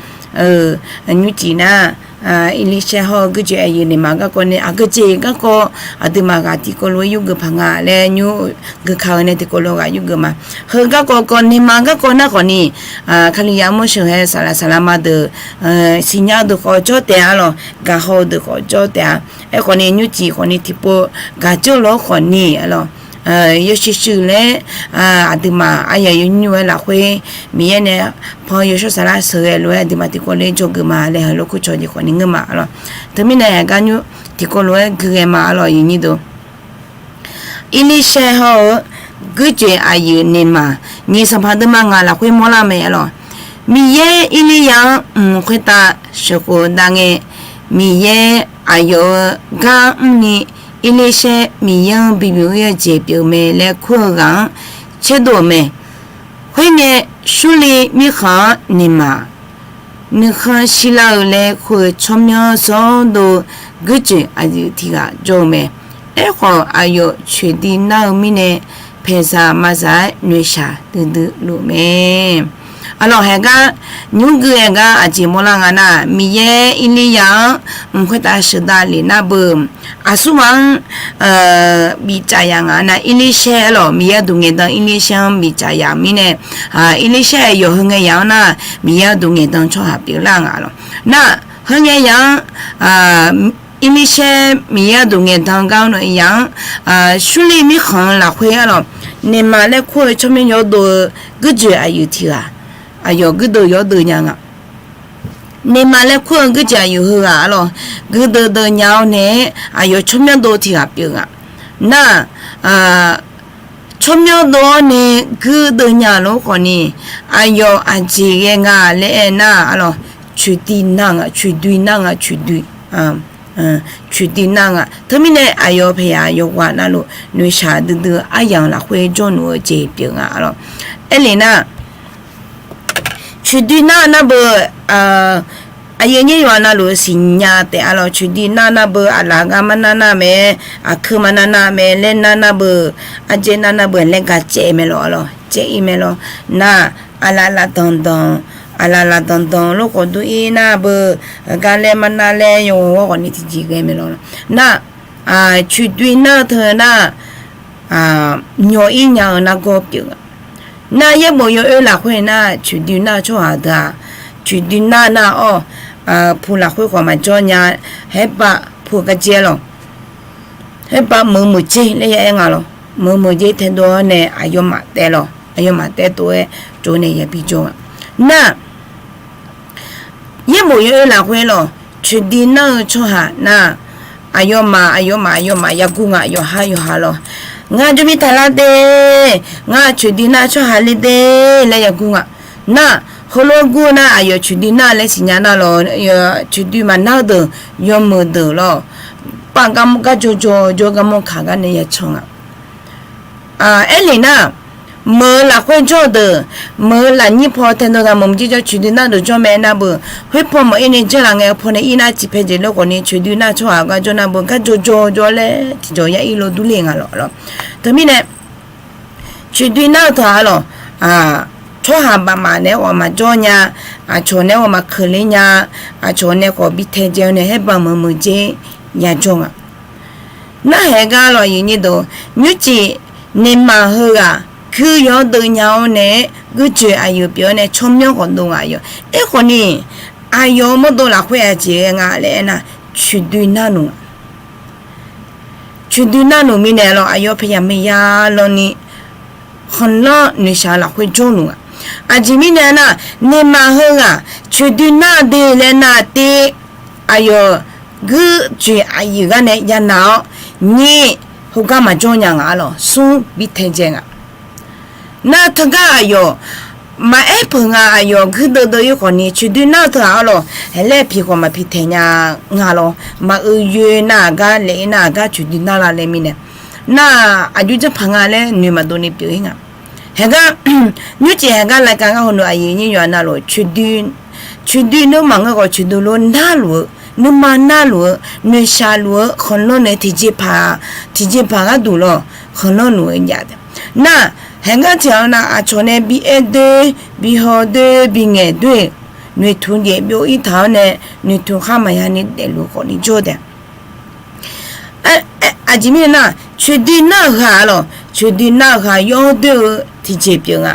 Nymrcif nar-aq, Irlirsaer hawr-eu guirjoeq aqyuif nuima garkawv nae aqgeujeq garkawv aqduimaf ghaq tiqkawv lof-aer yurgeuf paq nga laer nymr geuka-eu nae tiqkawv lof-aer ghaq yurgeuf ma. Heu garkawv kawv nuima garkawv nar khawf ni, Kalizaq armur sheuqghae saqlaq saqlaq ma deuq, siqnya-eu deuq khawf jawr taef-a lawq, gaqhaw-eu deuq khawf jawr taef-a. Aerkhawf ni nymrcif khawf ni tiqpov gaq jawr lof-aer khawf ni-a lawq, yawshuif shuif laer, aqduimaf aryaq yawnymr nymr-aer lafkhoer Miqyaer nae pan-eu yawshawr saflar sheuqghae lof-aer aqduimaf tiqkawv lof-aer dzawgeuf ma laer heulof kur cawq jeq khawf ni ngeur ma-a lawq. Teumirnae haeq gar nymr tiqkawv lof-aer gui ghae ma-a lawq, aqyuif nyir deuq. Irlirsaer hawr-eu guirjoeq aqyuif nuima, nyiq sanqpaq deuvma ngaq lafkhoer mawrlar mae-a lawq. Miqyaer Irlirya-anr mq khoertav sheuqkhof dav ngae, Miqyaer aqyawf-euq gar mrni, Irlirsaer Miqyaer-anr bibymq ir-eu jeq pyeuf mae laer kur-eu ghaq-anr tserdov-euq mae. Khoerngae, Surli mirkhanq-anr nuima, nuikhanr shirlar-eu laer kur-eu tsawrmyanr zawrdov-eu guirjoeq aqyuif tiq ghaq jawr-eu mae. Aerkhawf, aqyawf coeqdoi nar-eu mirnae, paeqzaq mazaq-aer noeqshaq duidui luf mae. Aqlawq haeq gar nymr gui-aer gar aqjeq mawrlar nga nar, Miqyaer Irlirya-anr mq khoertav sheuqdav lef nar beu, aqsurghaq-anr bifcaf yaf ngaq nar, Irlirsaer-a lawq, Miqyaer duq ngaeqdan Irlirsaer-anr bifcaf yaf mirnae, Irlirsaer aqyawf heu ngae yaf-anr nar, Miqyaer duq ngaeqdan tsawrhaq pyeuflar ngaq lawq. Nar, heu ngae yaf-anr Irlirsaer Miqyaer duq ngaeqdan gar-anr nawq yaf-anr, Surli mirkhanq-eu lafkhoer-a lawq, nuima laer kur-eu tsawrmyanr yawrdov-eu guirjoeq aqyuif tiq ghaq, aqyawf guirdeuv yawrdeuv nya nga. Nuima laer kur-eu guirjoeq aqyuif heughaq-a lawq, guirdeuv deuv nya-awr nae-aer aqyawf tsawrmyanr dov tiq ghaq pyeuf nga. Nar, tsawrmyanr dov-awr nae guirdeuv nya lof khawf ni, aqyawf aqjeq ghae nga laer aernar-a lawq, coeqdoi nar nga, coeqdoi nar nga, coeqdoi, coeqdoi nar nga. Teumirnae aqyawf paeqyaq yawqghaq navluf noeqshaq duidui-eu aryamq lafkhoer jawrluf-eu jeq pyeuf nga-a lawq. Aerlef nar, coeqdoi nar nar beu, aqyuif nyir yawqghaq navluf siqnya taef-a lawq. Coeqdoi nar nar beu, aqlaf gar mar nar nar mae, aqkeuv mar nar nar mae, laer nar nar beu, ardzaer nar nar beu laer ga caev mae lawq-a lawq, caev ir mae lawq. Nar, aqlaf laf danqdanq, aqlaf laf danqdanq lof khawf dur ir nar beu, gar laer mar nar laer yawghawr khawf ni tiqjeq ghae mae lawq. Nar, coeqdoi nar-eu teu nar, nyawq ir nya-eu nargawr pyeuf nga. Nar, yaerbof yawoer lafkhoer nar, coeqdoi nar-eu tsawrhaq deuq-aq, coeqdoi nar nar-awr, pu lafkhoer khawf maqjawr nya, haerpav pu-eu gar dzaer lawq. Haerpav meuq meuq dzer laer ya aer nga lawq. Meuq meuq dzer taedov-awr nae aqyawfmaf taev lawq, aqyawfmaf taev tov-aer tsov nae yabi jawr nga. Nar, yaerbof yawoer lafkhoer lawq, coeqdoi nar-eu tsawrhaq nar, aqyawfmaf aqyawfmaf aqyawfmaf yagur nga, yawqha yawqha lawq. Ngar jawrmir taqlar de, ngar coeqdoi nar-eu tsawrhaq le de laer yagur nga. Nar, heulof-aer gur nar, aqyawf coeqdoi nar laer siqnya nar lawq, coeqdoi maqnar-eu deuq, yawmuiq deuq lawq, pav gar jawr jawr jawr gar mawrkaq gar nae yacan nga. Aerlef nar, meuq-eu lafkhoer jawr-eu deuq, meuq-eu lafnyir paw taedov taq meuq meuq dzer jawr coeqdoi nar deuq jawr mae nar beu, khoerpaw mawq ir nae janrlaf ngae-eu paw nae ir nar ciqpae jeq lof khawf ni coeqdoi nar tsawrhaq gar jawr nar beu, gar jawr jawr jawr laer tiqjawq ya ir lof durler nga lawq lawq. Teumirnae, coeqdoi nar-eu teu-aq lawq, tsawrhaq bafmaf naeq-aer ghawqmaf jawr nya, aqcawq naeq-aer ghawqmaf keuvler nya, aqcawq nae khawf bi taedzae-eu nae haerpav meuq meuq dzer yajawr nga. Narhaq gar lawq, aqyuif nyir deuq, nymrcif nuima heughaq guir yawr deuv nya-awr nae-aer guirjoeq aqyuif pyeuf-awr nae tsawrmyanr khawf dov nga yawq. Aerkhawf ni, aqyawf-euq mawrdov lafkhoer aqjeq ghae nga laer aernar, coeqdoi nar noeq nga. coeqdoi narluf mirnae lawr, aqyawf paeqyaq maeqya lawni khanqlanr noeqshaq-eu lafkhoer jawrluf nga. Aqjeq mirnae nar, nuima heughaq coeqdoi nar-eu de laer nar te, aqyawf guirjoeq aqyuif gar nae yanav-awr, nyiq heugar maqjawr nya nga lawr, smr bi taedzae nga. Nar teugar aqyawf maqaer peuq nga, aqyawf guirdeuv deuv-ir khawfni coeqdoi nar-eu teughaq-awr lawr, haeqlaer piq khawf maqpiq taeq nya nga lawr, maqoe yoe nar-aq gar laef-ir nar-aq gar coeqdoi nar lar laer mirnae, nar-aq aqjox janrpaq nga laer noeq maqdov ni pyeuf-ir nga. Haeqgar, nymrcif haeqgar รายการ ngar hawnu aqyuif nyir yawqha navluf, coeqdoi nuirmaf ngeur khawf coeqdoi lof narluf-eu, nuima narluf-eu, noeqshaq luf-eu khanqlanr nae tiqjeqpaq, tiqjeqpaq gharduq lawr khanqlanr luf-eu jav taef. Nar, haeqgar tiq ghaq nar aqcawq nae bi aer doer, bi haw doer, bi ngaeq doer, noeqtmq jeq byov-ir taq-awr nae, noeqtmq khar maqya ni daefluf khawfni jawr taef. Aqjeq mirnae nar, coeqdoi nar-euq ghaq-a lawr, coeqdoi nar-euq ghaq yawdoer-eu tiqjeq pyeuf nga.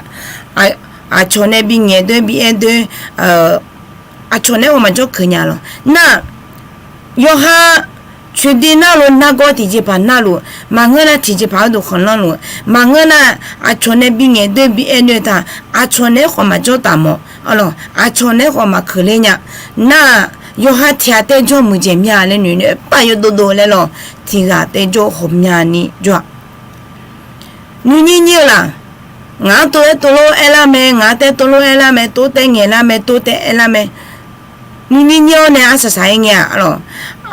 Aqcawq nae bi ngaeq doer, bi aer doer, aqcawq nae-aer ghawq maqjawr keuq nya lawr. Nar, yawqha coeqdoi narluf nargawr tiqjeqpaq narluf, maqngeur nar tiqjeqpaq gharduq khanqlanr luf, maqngeur nar aqcawq nae bi ngaeq doer bi aer doer taq, aqcawq nae-aer khawf maqjawr taf mawf, aqcawq nae-aer khawf maqkeuq ler nya. Nar, yawqha tiq ghaq tae jawr muiqdzaeq mya laer noeq nae aerpar yawdov dov laer lawr, tiq ghaq tae jawr-eu ghawqmyani jawr-a. Nuinyir nyir-eu laf, ngaq-anr tov-aer tov lof aerlar mae, ngaq-anr tae tov lof aerlar mae, tov tae ngaeqlar mae, tov tae aerlar mae. Nuinyir nyir-awr nae arsaq saq-aer ngae-a lawr,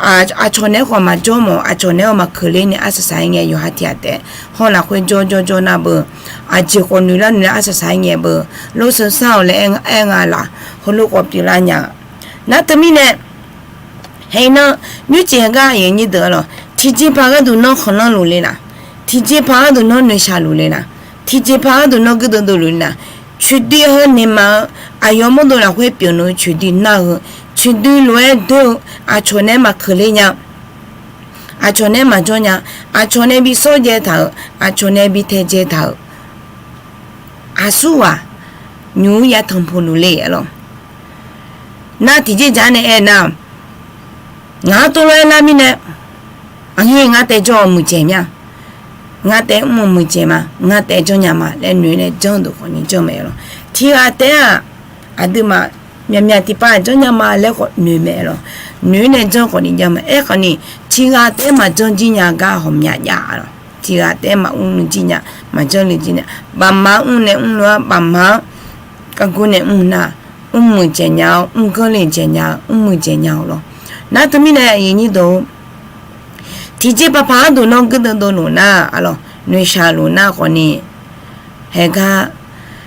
aqcawq nae-aer khawf maqjawr mawf, aqcawq nae-aer maqkeuq ler nae arsaq saq-aer ngae, yawqha tiq ghaq taef hawr lafkhoer jawr jawr jawr nar beu, aqjeq khawf noeq lar noeq lar arsaq saq-aer ngae beu, lof seu sar-awq laer aer nga laf, heulof khawf pyeuflar nya. Nar teumirnae, haeq nar, nymrcif haeqgar aqyuif nyir deuq-a lawr, tiqjeqpaq gharduq nawr khanqlanr luf le laf, tiqjeqpaq gharduq nawr noeqshaq luf le laf, tiqjeqpaq gharduq nawr guirdeuv dov luf le laf, coeqdoi heu nuima-eu, aqyawf mawrdov lafkhoer pyeuf nmr-eu coeqdoi nar-eu, coeqdoi lof-aer doer-eu, aqcawq nae-aer maqkeuq ler nya, aqcawq nae-aer maqjawr nya, aqcawq nae bi sawr dzae taq-euq, aqcawq nae bi tae dzae taq-euq, aqsurghaq nymq-mr ya tanqpuq luf le-a lawr. Nar tiqjeq dzaq nae aernar, ngaq-anr tov lof aerlar mirnae, aqnyir ngar tae jawr-eu muiqdzaeq mya, ngar tae mr-eu muiqdzaeq ma, ngar tae janrnya ma laer noeq nae janr-eu deuq khawfni janr mae-a lawr. Tiq ghaq taef-aq, aqduimaf myaqmyaq tiqpav janrnya ma laer khawf noeq mae-a lawr. Noeq nae janr khawfni janr mae. Aerkhawfni, tiq ghaq taef-aer maqjanr jir nya gar ghawqmya jav-a lawr. Tiq ghaq taef-aer maqmr jir nya, maqjanr le jir nya. Baqma mr nae mr lof-aer baqma-anr gargur nae mr nar, mr muiqdzaeq nya-awr, mr ganr le dzaeq nya, mr muiqdzaeq nya-awr lawr. Nar teumirnae aqyuif nyir deuq-or, tiqjeq paqpaq gharduq nawr guirdeuv dov luf nar-a lawr, noeqshaq luf nar khawfni, haeqgar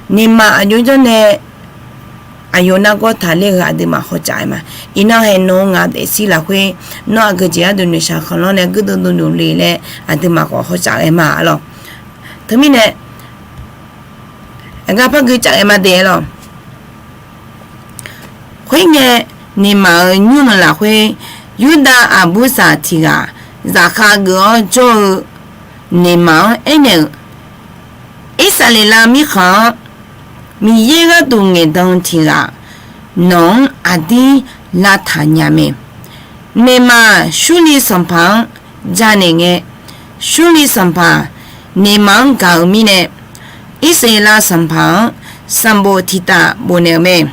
nuima aqjox janr nae aqyawf nargawr taqler-eu aqduimaf hawtsaf-aer ma. Iqnan haeq nawq-eu ngaq daefzir lafkhoer, nawr aqgeujeq gharduq noeqshaq khanqlanr nae guirdeuv dov luf le laer aqduimaf khawf hawtsaf ghae ma-a lawr. Teumirnae, aqgar par gui tsaf ghae ma de-a lawr. Khoerngae, nuima-euq nymr-eu lafkhoer, Yurdav aqbursaq tiq ghaq zaqkhav geuf-awr jawr-eu nuima-anr aernaeq-euq, Irsaqleqlav mirkhanq-anr Miqyaer gharduq ngaeqdan tiq ghaq nawq-anr aqdir lavtaq nya mae. Nuima-aq, Surliv sanqpaq-anr janaeq ngae, Surliv sanqpaq nuima-anr gaq-euq mirnae, Irsaqleqlav sanqpaq-anr sanqbof tiq taf bofnaeq-euq mae.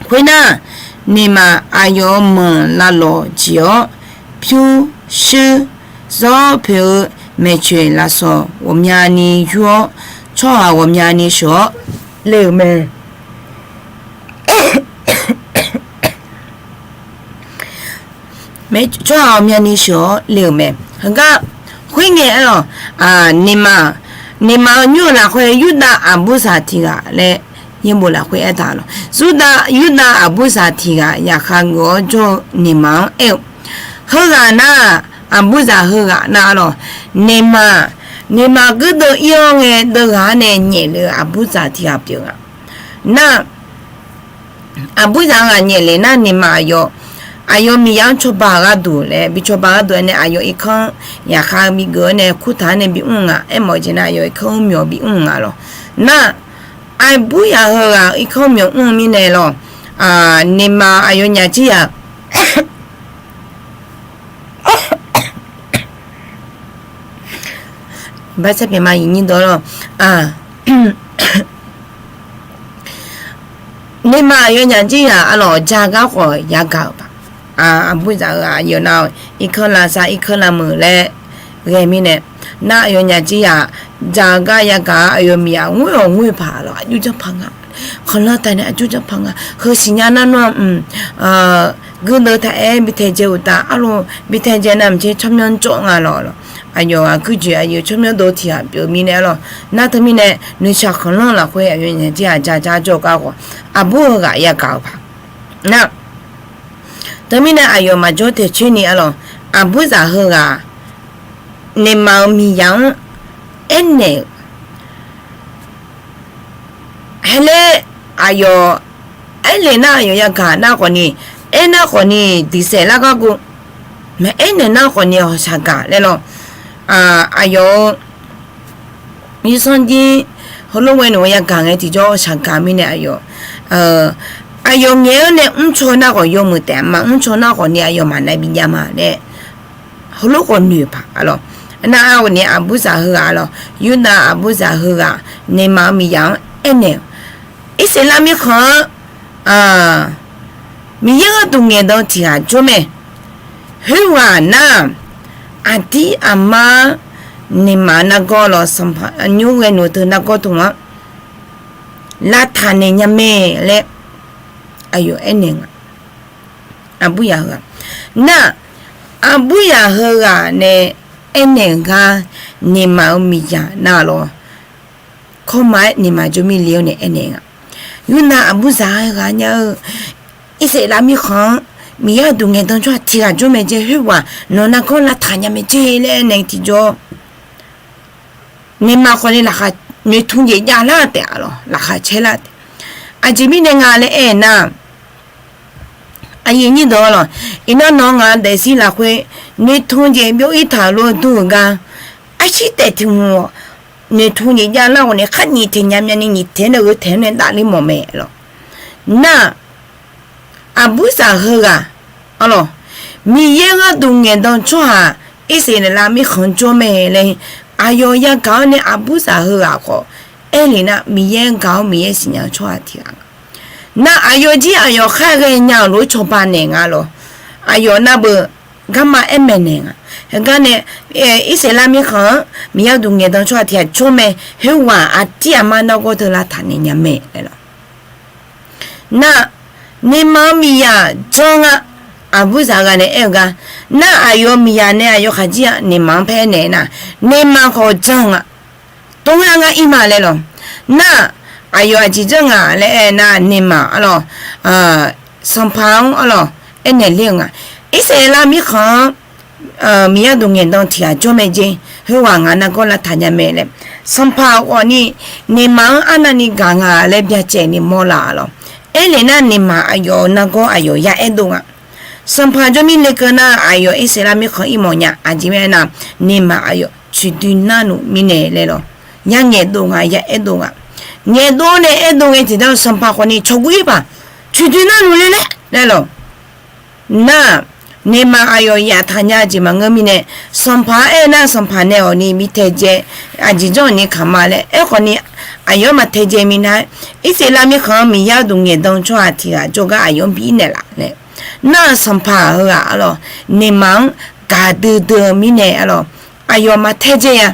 Khoernar, nuima aqyawf-euq manq lavlawq jeq-awr, pyur, shuir, zawr poeq-eu maeqtsoeq lafsawq ghawqmyani yur-awr, tsawrhaq ghawqmyani sheuq-awr le-euq mae. Tsawrhaq ghawqmyani sheuq-awr le-euq mae. Heugar, khoerngae aer-awq, nuima, nuima-euq nymr-eu lafkhoer Yurdav aqbursaq tiq ghaq laer yaerbof lafkhoer aertaq lawq. Yurdav, Yurdav aqbursaq tiq ghaq zaqkhav geuf-awr jawr-eu nuima-anr aer-eu, heughaq nar, aqburzaq heughaq nar-a lawq. Nuima, nuima guirdeuv ir-awr ngae deuv ghaq-anr nae nyaefle-eu aqburzaq tiq ghaq pyeuf nga. Nar, aqburzaq ghaq nyaefle nar nuima aqyawf, aqyawf miqyaer-anr cawba gharduq laer bi cawba gharduq aernae aqyawf irkanr-anr zaqkhav bigeuf-awr nae kurtaq-anr nae bimr nga. Aermawf-eu jeq nar aqyawf irkanr mr myawq bimr nga lawq. Nar, aqburzaq heughaq irkanr myawq mr-eu mirnae lawq. Nuima aqyawf nyaf jir yaq, Bar sar pyaeq ma, aqyuif nyir deuq lawr. Nuima aqyawfnyaf jir yaq arlawq, ja gar khawf yagaq-euq paq. Aqburzaq-eu aqyawf nar, irkanr lavsav irkanr lavmeuq laer ghae mirnae, nar aqyawfnyaf jir yaq, ja gar yagaq-a, aqyawf miqyaq ngoer-awq ngoer paq lawr, aqjox janrpaq nga. Khanqlanr taq nae aqjox janrpaq nga. Heu siqnya nar nawr-aq, guirdeuv taq-aer bi taedzae uqtaf arlawq, bi taedzae navmaqtser tsawrmyanr jawr nga lawq. Aqyawf-aq guirjoeq aqyawf tsawrmyanr dov tiq ghaq pyeuf mirnae arlawq. Nar teumirnae noeqshaq khanqlanr lafkhoer aqyawfnyaf jir yaq ja ja jawr gar khawf, aqbur heughaq yagaq-euq paq. Nar teumirnae aqyawf maqjawr taeq coer ni arlawq, aqburzaq heughaq nuima-euq miqyaq-anr aernaeq-euq Haeler aqyawf aernaeq nar aqyawf yagaq nar khawfni, aernar khawfni diqsaef lar gar gov, maqaer naeq nar khawfni hawqshaq gaq laer lawr. Aqyawf-eu yursanr jir heulof ghae noeq-eu yagaq ngae tiqjawr hawqshaq gaq mirnae aqyawf, aqyawf ngaeq-anr nae mrcaw nar khawf yawmuiq taef, maqmr caw nar khawfni aqyawf maqnaeq bijav ma laer heulof khawf noeq paq arlawq. Nar-aq khawfni aqburzaq heughaq arlawq, Yurdav aqburzaq heughaq nuima-eu miqyaq-anr aernaeq-euq, Irsaqleqlav mirkhanq-anr Miqyaer gharduq ngaeqdan tiq ghaq jawr mae. Khoerghaq nar-aq, aqdir aqmar nuima nargawr lawq, sanqpaq nymr ghae noeq teu nargawr teu-anr lavtaq naeq nya mae laer aqyawf aernaeq nga. Aqburzaq heughaq nar, aqburzaq heughaq nae aernaeq-eu gar, nuima-euq miqyaq nar lawq, kawrma-aer nuima jawr mir le-awr nae aernaeq nga. Yurnav aqburzaq heughaq nya-eu, Irsaqleqlav mirkhanq-anr Miqyaer gharduq ngaeqdan tsawrhaq tiq ghaq jawr mae jeq, khoerghaq nawq nargawr lavtaq nya mae jeq laer aernaeq tiqjawr, nuima khawfni laqkhaq noeqtmq jeq javlar taef arlawq, laqkhaq caerlar taef. Aqjeq mirnae nga laer aernar, aqyuif nyir deuq arlawq, iqnan nawq-eu ngaq-eu daefzir lafkhoer noeqtmq jeq byov-ir taq lof-eu dur-euq gar, arshir taef tiq hmq-awq, noeqtmq jeq javlar ghawqni khar nyiq teq nya myavni nyiq teq nae gheu taeq-anr nae davler mawf mae lawq. Nar, aqburzaq heughaq arlawq, Miqyaer gharduq ngaeqdan tsawrhaq Irsaqleqlav mirkhanq jawr mae laer, aqyawf yagaq-awr nae aqburzaq heughaq khawf aerle nar, Miqyaer gaq-awr Miqyaer siqnya-eu tsawrhaq tiq ghaq nga. Nar aqyawf jir aqyawf khar ghaenya-euq lof-aer cawba naeq nga lawq. Aqyawf navbeuq garma aer maeqnaeq nga. Heugar nae Irsaqleqlav mirkhanq-anr Miqyaer gharduq ngaeqdan tsawrhaq tiq ghaq jawr mae. Khoerghaq aqdir aqmar nargawr teu lavtaq naeq nya mae laer lawq. Nar, nuima-anr miqyaq janr nga. Aqburzaq ghaq nae aer-eu gar, nar aqyawf miqyaq nae aqyawf khaqjir-a nuima-anr paer naeq nar, nuima khawf janr nga. Tov-aer ngar ir ma laer lawq. Nar, aqyawf aqjeq janr nga laer aer nar, nuima arlawq, sanqpaq-anr arlawq aernaeq ler-eu nga. Irsaqleqlav mirkhanq-anr Miqyaer gharduq ngaeqdan tiq ghaq jawr mae jeq, khoerghaq ngaq nargawr lavtaq nya mae laer, sanqpaq khawfni nuima-anr arnavni gaq nga laer byacaevni mawrlar arlawq. Aerle nar, nuima aqyawf-euq nargawr aqyawf ya aerdov nga. Sanqpaq jawr mir lekeuv nar, aqyawf Irsaqleqlav mirkhanq ir mawf nya. Aqjeq mirnae aernar, nuima aqyawf coeqdoi narluf mirnae laer lawq. Ya ngaeqdov nga, ya aerdov nga. Ngaeqdov nae aerdov ngae tiqdar-eu sanqpaq khawfni cawqguv ir paq, coeqdoi narluf le laer laer lawq. Nar, nuima aqyawf yaftaq nya jeq maqngeur mirnae, sanqpaq-anr aer nar, sanqpaq nae awqni bi taedzae, aqjeq janr awqni kaq ma laer aerkhawfni, aqyawf-anr maqtaedzae minav-aer, Irsaqleqlav mirkhanq-anr Miqyaer gharduq ngaeqdan tsawrhaq tiq ghaq jawrgar aqyawf-anr bi naeqlaf nae, nar-aq sanqpaq heughaq arlawq, nuima-anr gaqdui dui-eu mirnae arlawq, aqyawf maqtaedzae-a.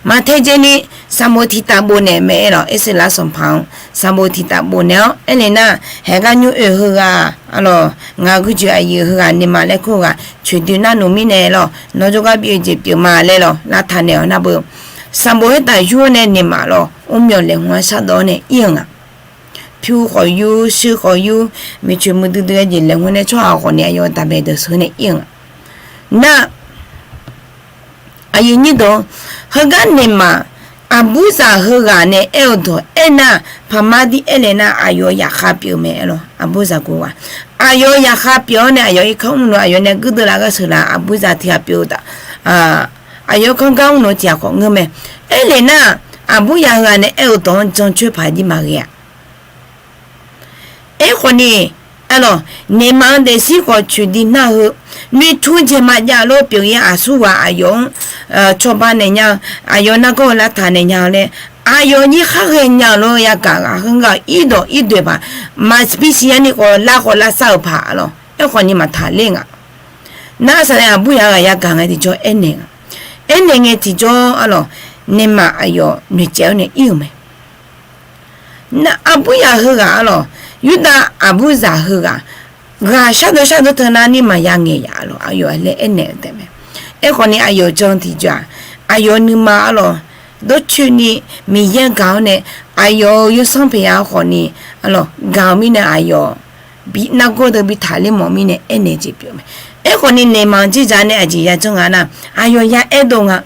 Maqtaedzaeni, sanqbof tiqtaf bofnaeq mae aer lawq. Irsaqleqlav sanqpaq-anr sanqbof tiqtaf bofnaeq-awr aerle nar, haeqgar nymr oe heughaq arlawq, ngaq guirjoeq aqyuif heughaq nuima laer kur-eu ghaq coeqdoi narluf mirnae lawq, nawr jawrgar bi oe jeq pyeuf ma laer lawq, lavtaq naeq-awq nar beu. Sanqbof khoertaf yur-awr nae nuima lawq, mrmyawq laeqhmq-anr shardawq-awr nae ir-eu nga. Pyur khawf yur, shir khawf yur, miqcoeq muiqdui dui-aer jeq laeqhmq nae tsawrhaq khawfni aqyawf-euq daqbaeq deuq sheuq nae ir-eu nga. Nar, aqyuif nyir deuq, heugar nuima, aqburzaq heughaq nae aer-eu dawq aernar, paqmar dir aer le nar, aqyawf yaqkhav pyeuf mae aer lawq. Aqburzaq guv ghaq, aqyawf yaqkhav pyeuf-awr nae aqyawf irkanr mrluf aqyawf nae guirdeuv laf gharsheuq laf aqburzaq tiq ghaq pyeuf-eu taf, aqyawf kanr gar mrluf tiq ghaq khawf ngeur mae. Aer le nar, aqburzaq heughaq nae aer-eu dawq-anr jancoer paq jir maqghae-a. Aerkhawfni, Arlawq, naeqmaf-anr daefzir khawf coeqdoi nar-eu, noeqtmq jeq maqjav lof pyeuf-ir aqsurghaq aqyawf-anr cawba naeq nya-eu, aqyawf nargawr-eu lavtaq naeq nya-eu laer, aqyawf nyir khar ghaenya-euq lof yagaq ghaq heu-aq irdawq irdoeq paq, maqbi siqnya ni khawf lar khawf lavsar-euq paq arlawq. Aerkhawf ni maqtaq ler nga. Nar saqlaeq aqbur yaq-eu ghaq yagaq ngae tiqjawr aernaeq nga. Aernaeq ngae tiqjawr arlawq, naeqmaf aqyawf noeqcaev-awr nae ir-euq mae. Nar aqbur yaq heughaq arlawq, Yurdav aqbur zaq heughaq, ghaq shardawr shardawr teu nar nirmaqya ngaeq yaf arlawq, aqyawf laer aernaeq-eu taef mae. Aerkhawf ni aqyawf jan tiqjawr-aq, aqyawf nuima arlawq, dawrcoeni Miqyaer gaq-awr nae, aqyawf-euq yawsanr pyaeq ya-eu khawf ni arlawq, gaq-eu mirnae aqyawf bi nargawr deuq bi taqler mawf mirnae aernaeq jeq pyeuf mae. Aerkhawf ni naeqmaf-anr jirdzaq nae aqjeq yajanr nga nar, aqyawf ya aerdov nga.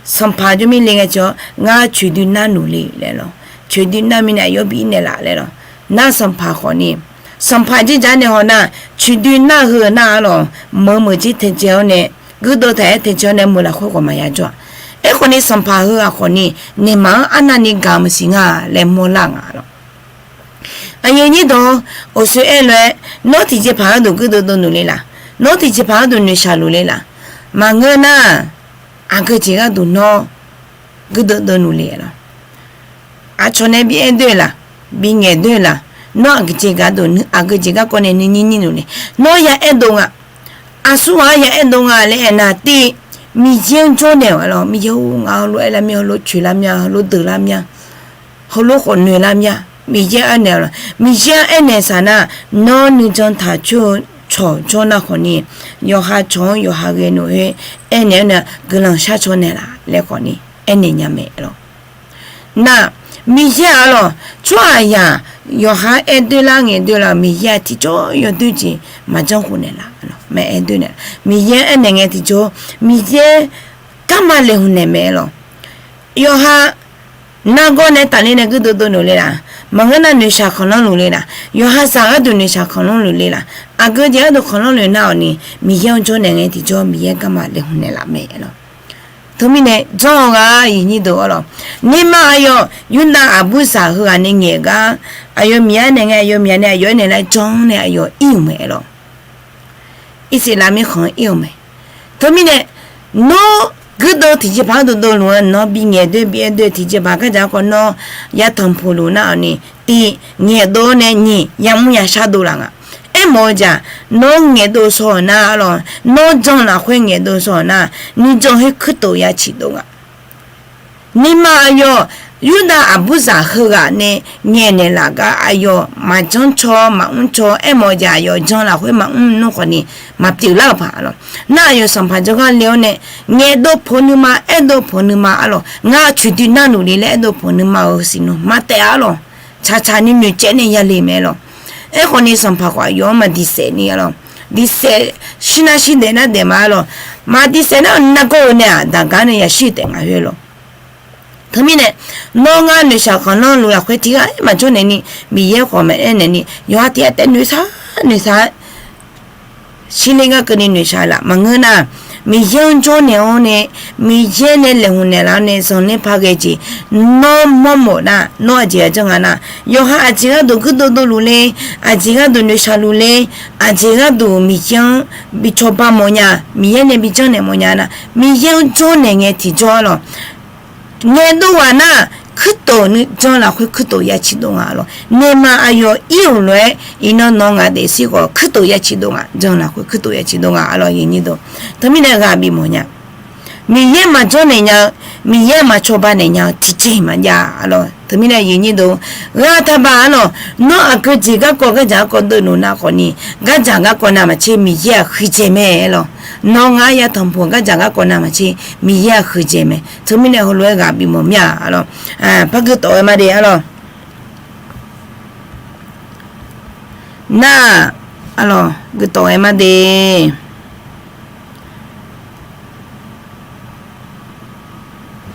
Sanqpaq jawr mir le ngae tiqjawr, ngar coeqdoi nar nuq le laer lawq. Coeqdoi nar mirnae aqyawf bi ir naeq laf laer lawq. Nar sanqpaq khawf ni, sanqpaq jirdzaq nae haw nar, coeqdoi nar heu nar arlawq, meuq meuq jir taedzae-awr nae, guirdeuv taq-aer taedzae-awr nae meuq lafkhoer khawf maqya jawr-a. Aerkhawf ni sanqpaq heu-aq khawf ni, naeqmaf-anr arnavni gaq-eu maqsiq nga laer mawrlar nga lawq. Aqyuif nyir dawq, awqshoe aer lof-aer, nawr tiqjeqpaq gharduq guirdeuv dov nuq le laq? Nawr tiqjeqpaq gharduq noeqshaq luf le laq? Maqngeur nar, aqgeu jeq gharduq nawr guirdeuv dov nuq le laq? Aqcawq nae bi aer doer laq? Bi ngaeq doer laq? Nawr aqgeu jeq gharduq, aqgeu jeq garkawv nae nuinyir nyir nuq le? Nawr ya aerdov nga. Aqsurghaq-anr ya aerdov nga laer aernar, tiv, Miqyaer-anr jawrnaeq-awq lawq. Miqyaer-or, ngaq heulof-aer lar mir, heulof coeq lar mir, heulof deuq lar mir, heulof khawf noeq lar mir-a. Miqyaer aernaeq-awq lawq. Miqyaer-anr aernaeq saq nar, nawr nuijan taq coer-eu cawq jawr nar khawf ni, yawqha cawq-anr yawqha ghae noeq-aer aernaeq-awr nae guiqlanq shar caw naeq laf laer khawf ni aernaeq nya mae lawq. Nar, Miqyaer-aq lawq, tsawrhaqzaq yawqha aer doer lar ngaeq doer lar-euq Miqyaer-aq tiqjawr yawdoer jeq maqjanr khof naeq laf mae. Aer doer nae, Miqyaer aernaeq ngae tiqjawr, Miqyaer garma laeqhmq naeq mae lawq. Yawqha nargawr nae tafler nae guirdeuv dov nuq le laq? Maqngeur nar noeqshaq khanqlanr luf le laq? Yawqha zaq gharduq noeqshaq khanqlanr luf le laq? Aqgeu jeq gharduq khanqlanr luf nar-awq ni, Miqyaer-anr jawrnaeq ngae tiqjawr Miqyaer garma laeqhmq naeq laf mae lawq. Teumirnae janr-eu ghaq-a, iqnyir deuq-awr lawq. Nuima aqyawf Yurdav aqbur zaq heughaq nae ngaeq gar, aqyawf Miqyaer naeq ngae, aqyawf Miqyaer nae aqyawf aernaeq laer janr nae aqyawf ir-euq mae lawq. Irsaqleqlav mirkhanq-anr ir-euq mae. Teumirnae, nawr guirdeuv tiqjeqpaq gharduq dovluf-anr nawr bi ngaeq doer bi aer doer tiqjeqpaq gardzaq garkawv nawr yatanq poq luf nar-awq ni, tiv, ngaeqdov-awr nae nyiq yamr yashar dov laf nga. Aermawf-eu jeq-aq, nawr ngaeqdov shaw-euq nar-awq lawq, nawr jan lafkhoer ngaeqdov shaw-euq nar, nuijan khoer kuirtof ya ciqdov nga. Nuima aqyawf Yurdav aqbur zaq heughaq nae ngaeqnaeq laf gar aqyawf maqjanr caw maqmr caw aermawf-eu jeq aqyawf jan lafkhoer maqmr nmr khawf ni maqpyeuf lar-euq paq lawq. Nar aqyawf sanqpaq jawrgar le-awr nae ngaeqdov poq nuima aerdov poq nuima arlawq, ngar coeqdoi nar nuq le laer aerdov poq nuima-euq siqnmq maqtaef arlawq. Tsaqtsaq ni noeqcaev nae yale mae lawq. Aerkhawf ni sanqpaq khawf aqyawf-anr maqdiqsaef ni arlawq. Diqsaef shirnar shirdaef nar daef ma arlawq. Maqdiqsaef nar-awq nargawr-eu nae-aq daqgar nae yashir taef ngaq khoer lawq. Teumirnae, nawr ngar noeqshaq khanqlanr luf lafkhoer tiqghaq-aer maqjawr naeq ni, Miqyaer khawf maqaer naeq ni, yawqha tiqghaq taef noeqshaq noeqshaq-aer shirler ngar keuvni noeqshaq laf maqngeur nar, Miqyaer-anr jawrnaeq-awr nae, Miqyaer nae laeqhmq naeqlaf-awr nae zanqler par ghae jeq, nawr mawrmawf nar, nawr aqjeq-a janr nga nar, yawqha aqjeq gharduq guirdeuv dovluf le, aqjeq gharduq noeqshaq luf le, aqjeq gharduq Miqyaer-anr bi cawba mawfnya, Miqyaer nae bi janrnaeq mawfnya nar, Miqyaer-anr jawrnaeq ngae tiqjawr lawq. Ngaeqdov ghaq nar, kuirtof nuijan lafkhoer kuirtof ya ciqdov nga lawq. Nuima aqyawf ir-euq lof-aer iqnan nawq ngaq daefzir khawf kuirtof ya ciqdov nga, jan lafkhoer kuirtof ya ciqdov nga arlawq. Teumirnae ghaq bifmawf nya. Miqyaer maqjanrnaeq nya-eu, Miqyaer maqcawba naeq nya-eu tiqjeq maqjav arlawq. Teumirnae iqnyir deuq, ghaq taqbaq arlawq, nawr aqgeu jeq garkawv gardzaq garkawv deuv nuf nar khawf ni, gardzaq garkawv navmaqtser Miqyaer-aq huiqdzaeq mae lawq. Nawr ngar yatanq poq gardzaq garkawv navmaqtser Miqyaer-aq huiqdzaeq mae. Teumirnae heulof-aer ghaq bifmawf mir-a arlawq. Par guitawf-aer ma de arlawq. Nar arlawq, guitawf-aer ma de.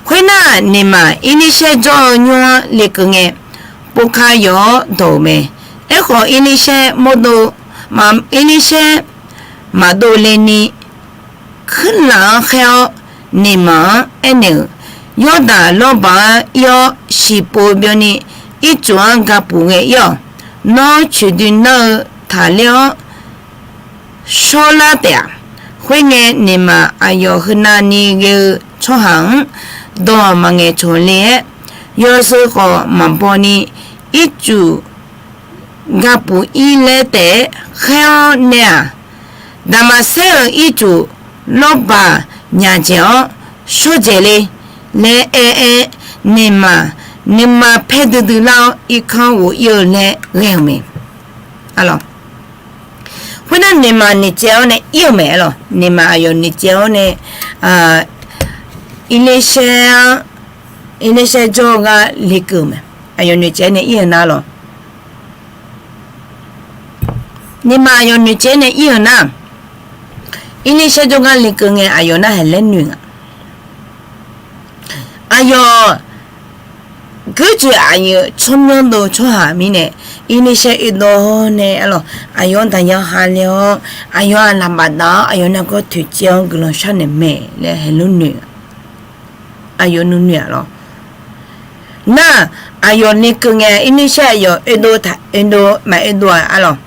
Khoernar, nuima irnir shaer jawr-eu nymr-anr lekeuv ngae, povka yawf-awr dawq-euq mae. Aerkhawf, irnir shaer mawrdo, irnir shaer maqdov le ni, kuirlaf-anr khaer-awr, nuima-anr aernaeq-euq, Yawrdaq lawrbaq-anr ir-awr shiqpov byanni, ircuf-anr gapuf ghae ir-awq. Nawr coeqdoi nar-eu taqler-awr shawrlar taef-aq, khoerngae Naeqmaq aqyawf heunav ni ghae-eu tsawrhaq-anr dawq maqngaeq cawq le-aer, yawseu khawf maqbaw ni ircuf gapuf ir laer taef-aer khaer-awr nae-aq, Daqmaqsaer-euq ircuf lawrbaq nyaf dzaeq-awr shawr dzaeq le laer aer-aer, Naeqmaq nuima paer duidui lar-awr irkanr ghof ir-eu laer ghae-euq mae. Khoernar Naeqmaq noeqtsaev-awr nae ir-eu mae lawq. Naeqmaq aqyawf noeqtsaev-awr nae, Irlirsaer-anr, Irlirsaer jawrgar lekeuv mae. Aqyawf noeqtsaev nae ir-eu nar lawq. Naeqmaq aqyawf noeqtsaev nae ir-eu nar, Irlirsaer jawrgar lekeuv ngae aqyawf narhaq laer noeq nga. Aqyawf guirjoeq aqyuif tsawrmyanr dov tsawrhaq mirnae, Irlirsaer oedov nae arlawq, aqyawf-anr daqyan ha le-awr, aqyawf-aq laqbaf daq-awr, aqyawf nargawr toeqciv-anr guiqlanq sharnaeq mae laer heulof noeq. Aqyawf nuinoeq-aq lawq. Nar, aqyawf lekeuv ngae, Irlirsaer aqyawf oedov taq, oedov maqoedov-aq arlawq.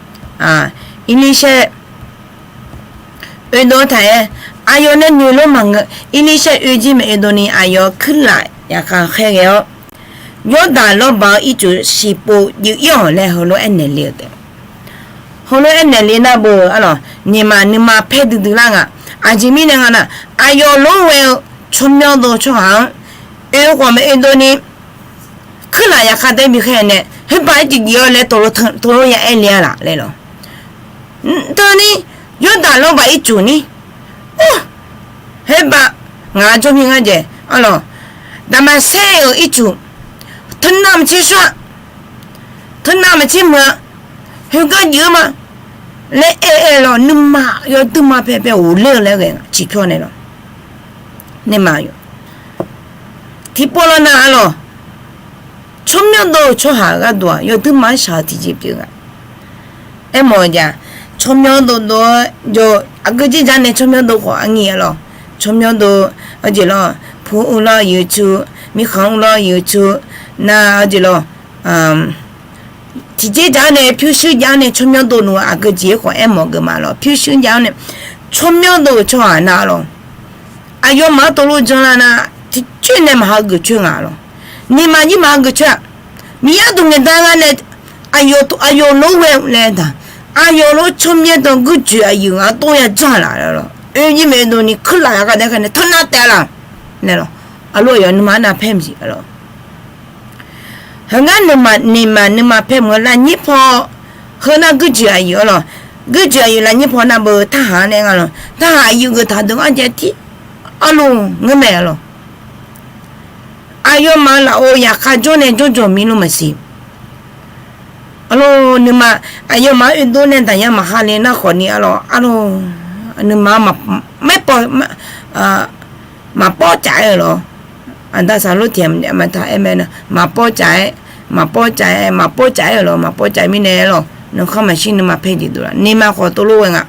Irlirsaer oedov taq-aer, aqyawf nae noeq lof maqngeur, Irlirsaer oe jir maqoedov ni aqyawf kuirlaf yaqkhav khaer ghae-awr, Yawrdaq lawrbaq-anr ircuf siqpov juif ir-awq laer heulof-aer naeq le-eu taef. Heulof-aer naeq le nar beu arlawq, Naeqmaq nuima paer duidui lar nga. Aqjeq mirnae nga nar, aqyawf lof ghae-eu tsawrmyanr dov tsawrhaq-anr oe khawf maqoedov ni, kuirlaf yaqkhav taef-aer bikhaer nae, khoerbaq-aer tiqjeq-awr laer tov lof ya aer le-a laf laer lawq. Teuv ni, Yawrdaq lawrbaq ircuf ni, or, khoerbaq, ngaq jawr mir ngar jaeq arlawq, Daqmaqsaer-euq ircuf, teunav maqtser shawr-a, teunav maqtser muiq-a, heugar juif-eu ma laer aer-aer lawq, nuima yawduima paer paer ghofler-eu laer ghae nga ciqpyawr nae lawq. Naeqmaq yawq, tiqpov lawr nar arlawq, tsawrmyanr dov-eu tsawrhaq gharduq-aq yawduima-anr shaq-eu tiqjeq pyeuf nga. Aermawf-eu jeq-aq, tsawrmyanr dov dov-awr jawr-eu aqgeu jeq jar nae tsawrmyanr dov khawf arngi arlawq, tsawrmyanr dov, aqjeq lawr, pu uvlanr yuiqtsu, mirkhanq uvlanr yuiqtsu, nar aqjeq lawr, tiqjeq jar nae pyurshuir jar nae tsawrmyanr dov nmr-eu aqgeu jeq-aer khawf aermawf geuf ma lawq, pyurshuir jar-awr nae tsawrmyanr dov-eu tsawrhaq nar lawq, aqyawfmaf-anr tov lof janlar nar tiqcoer nae maqha geuf coer nga lawq. Naeqmaq jir maqha geuf coer-aq, Miqyaer duq ngaeqdan nga nae aqyawf lof ghae-eu laer taq, aqyawf lof tsawrmyanr dov guirjoeq aqyuif ghaq tov ya janr laf lawq. Oe jir maeqdov ni kuirlaf yaqkhav taef-aer khaer nae teunav taef-a laf laer lawq. Aqlof aqyawf nuima arnav paer maqsiq lawq. Heugar Naeqmaq nuima paer mq-eu lavnyir paw, heunar guirjoeq aqyuif arlawq, guirjoeq aqyuif lavnyir paw nar beu tarhaq-anr nae nga lawq, tarhaq aqyuif geuf taq deuq-anr jaev tir arlawq ngeur mae arlawq. Aqyawfmaf-euq lafov yaqkhav jawr nae jawrjawq mir lor maqsiq. Arlawq nuima, aqyawfmaf-anr oedov nae daqyan maqha le nar khawf ni arlawq, arlawq nuima-anr maerpaw, maqpawr caf-aer-euq lawq. Aqda saqlor tiq ghaq maqtaq aer mae nar, maqpawr caf-aer, maqpawr caf-aer, maqpawr caf-aer-euq lawq, maqpawr caf mirnae arlawq, nuikhanr maqshir nuima paer jeq dov laf, nuima khawf tov lof ghae nga.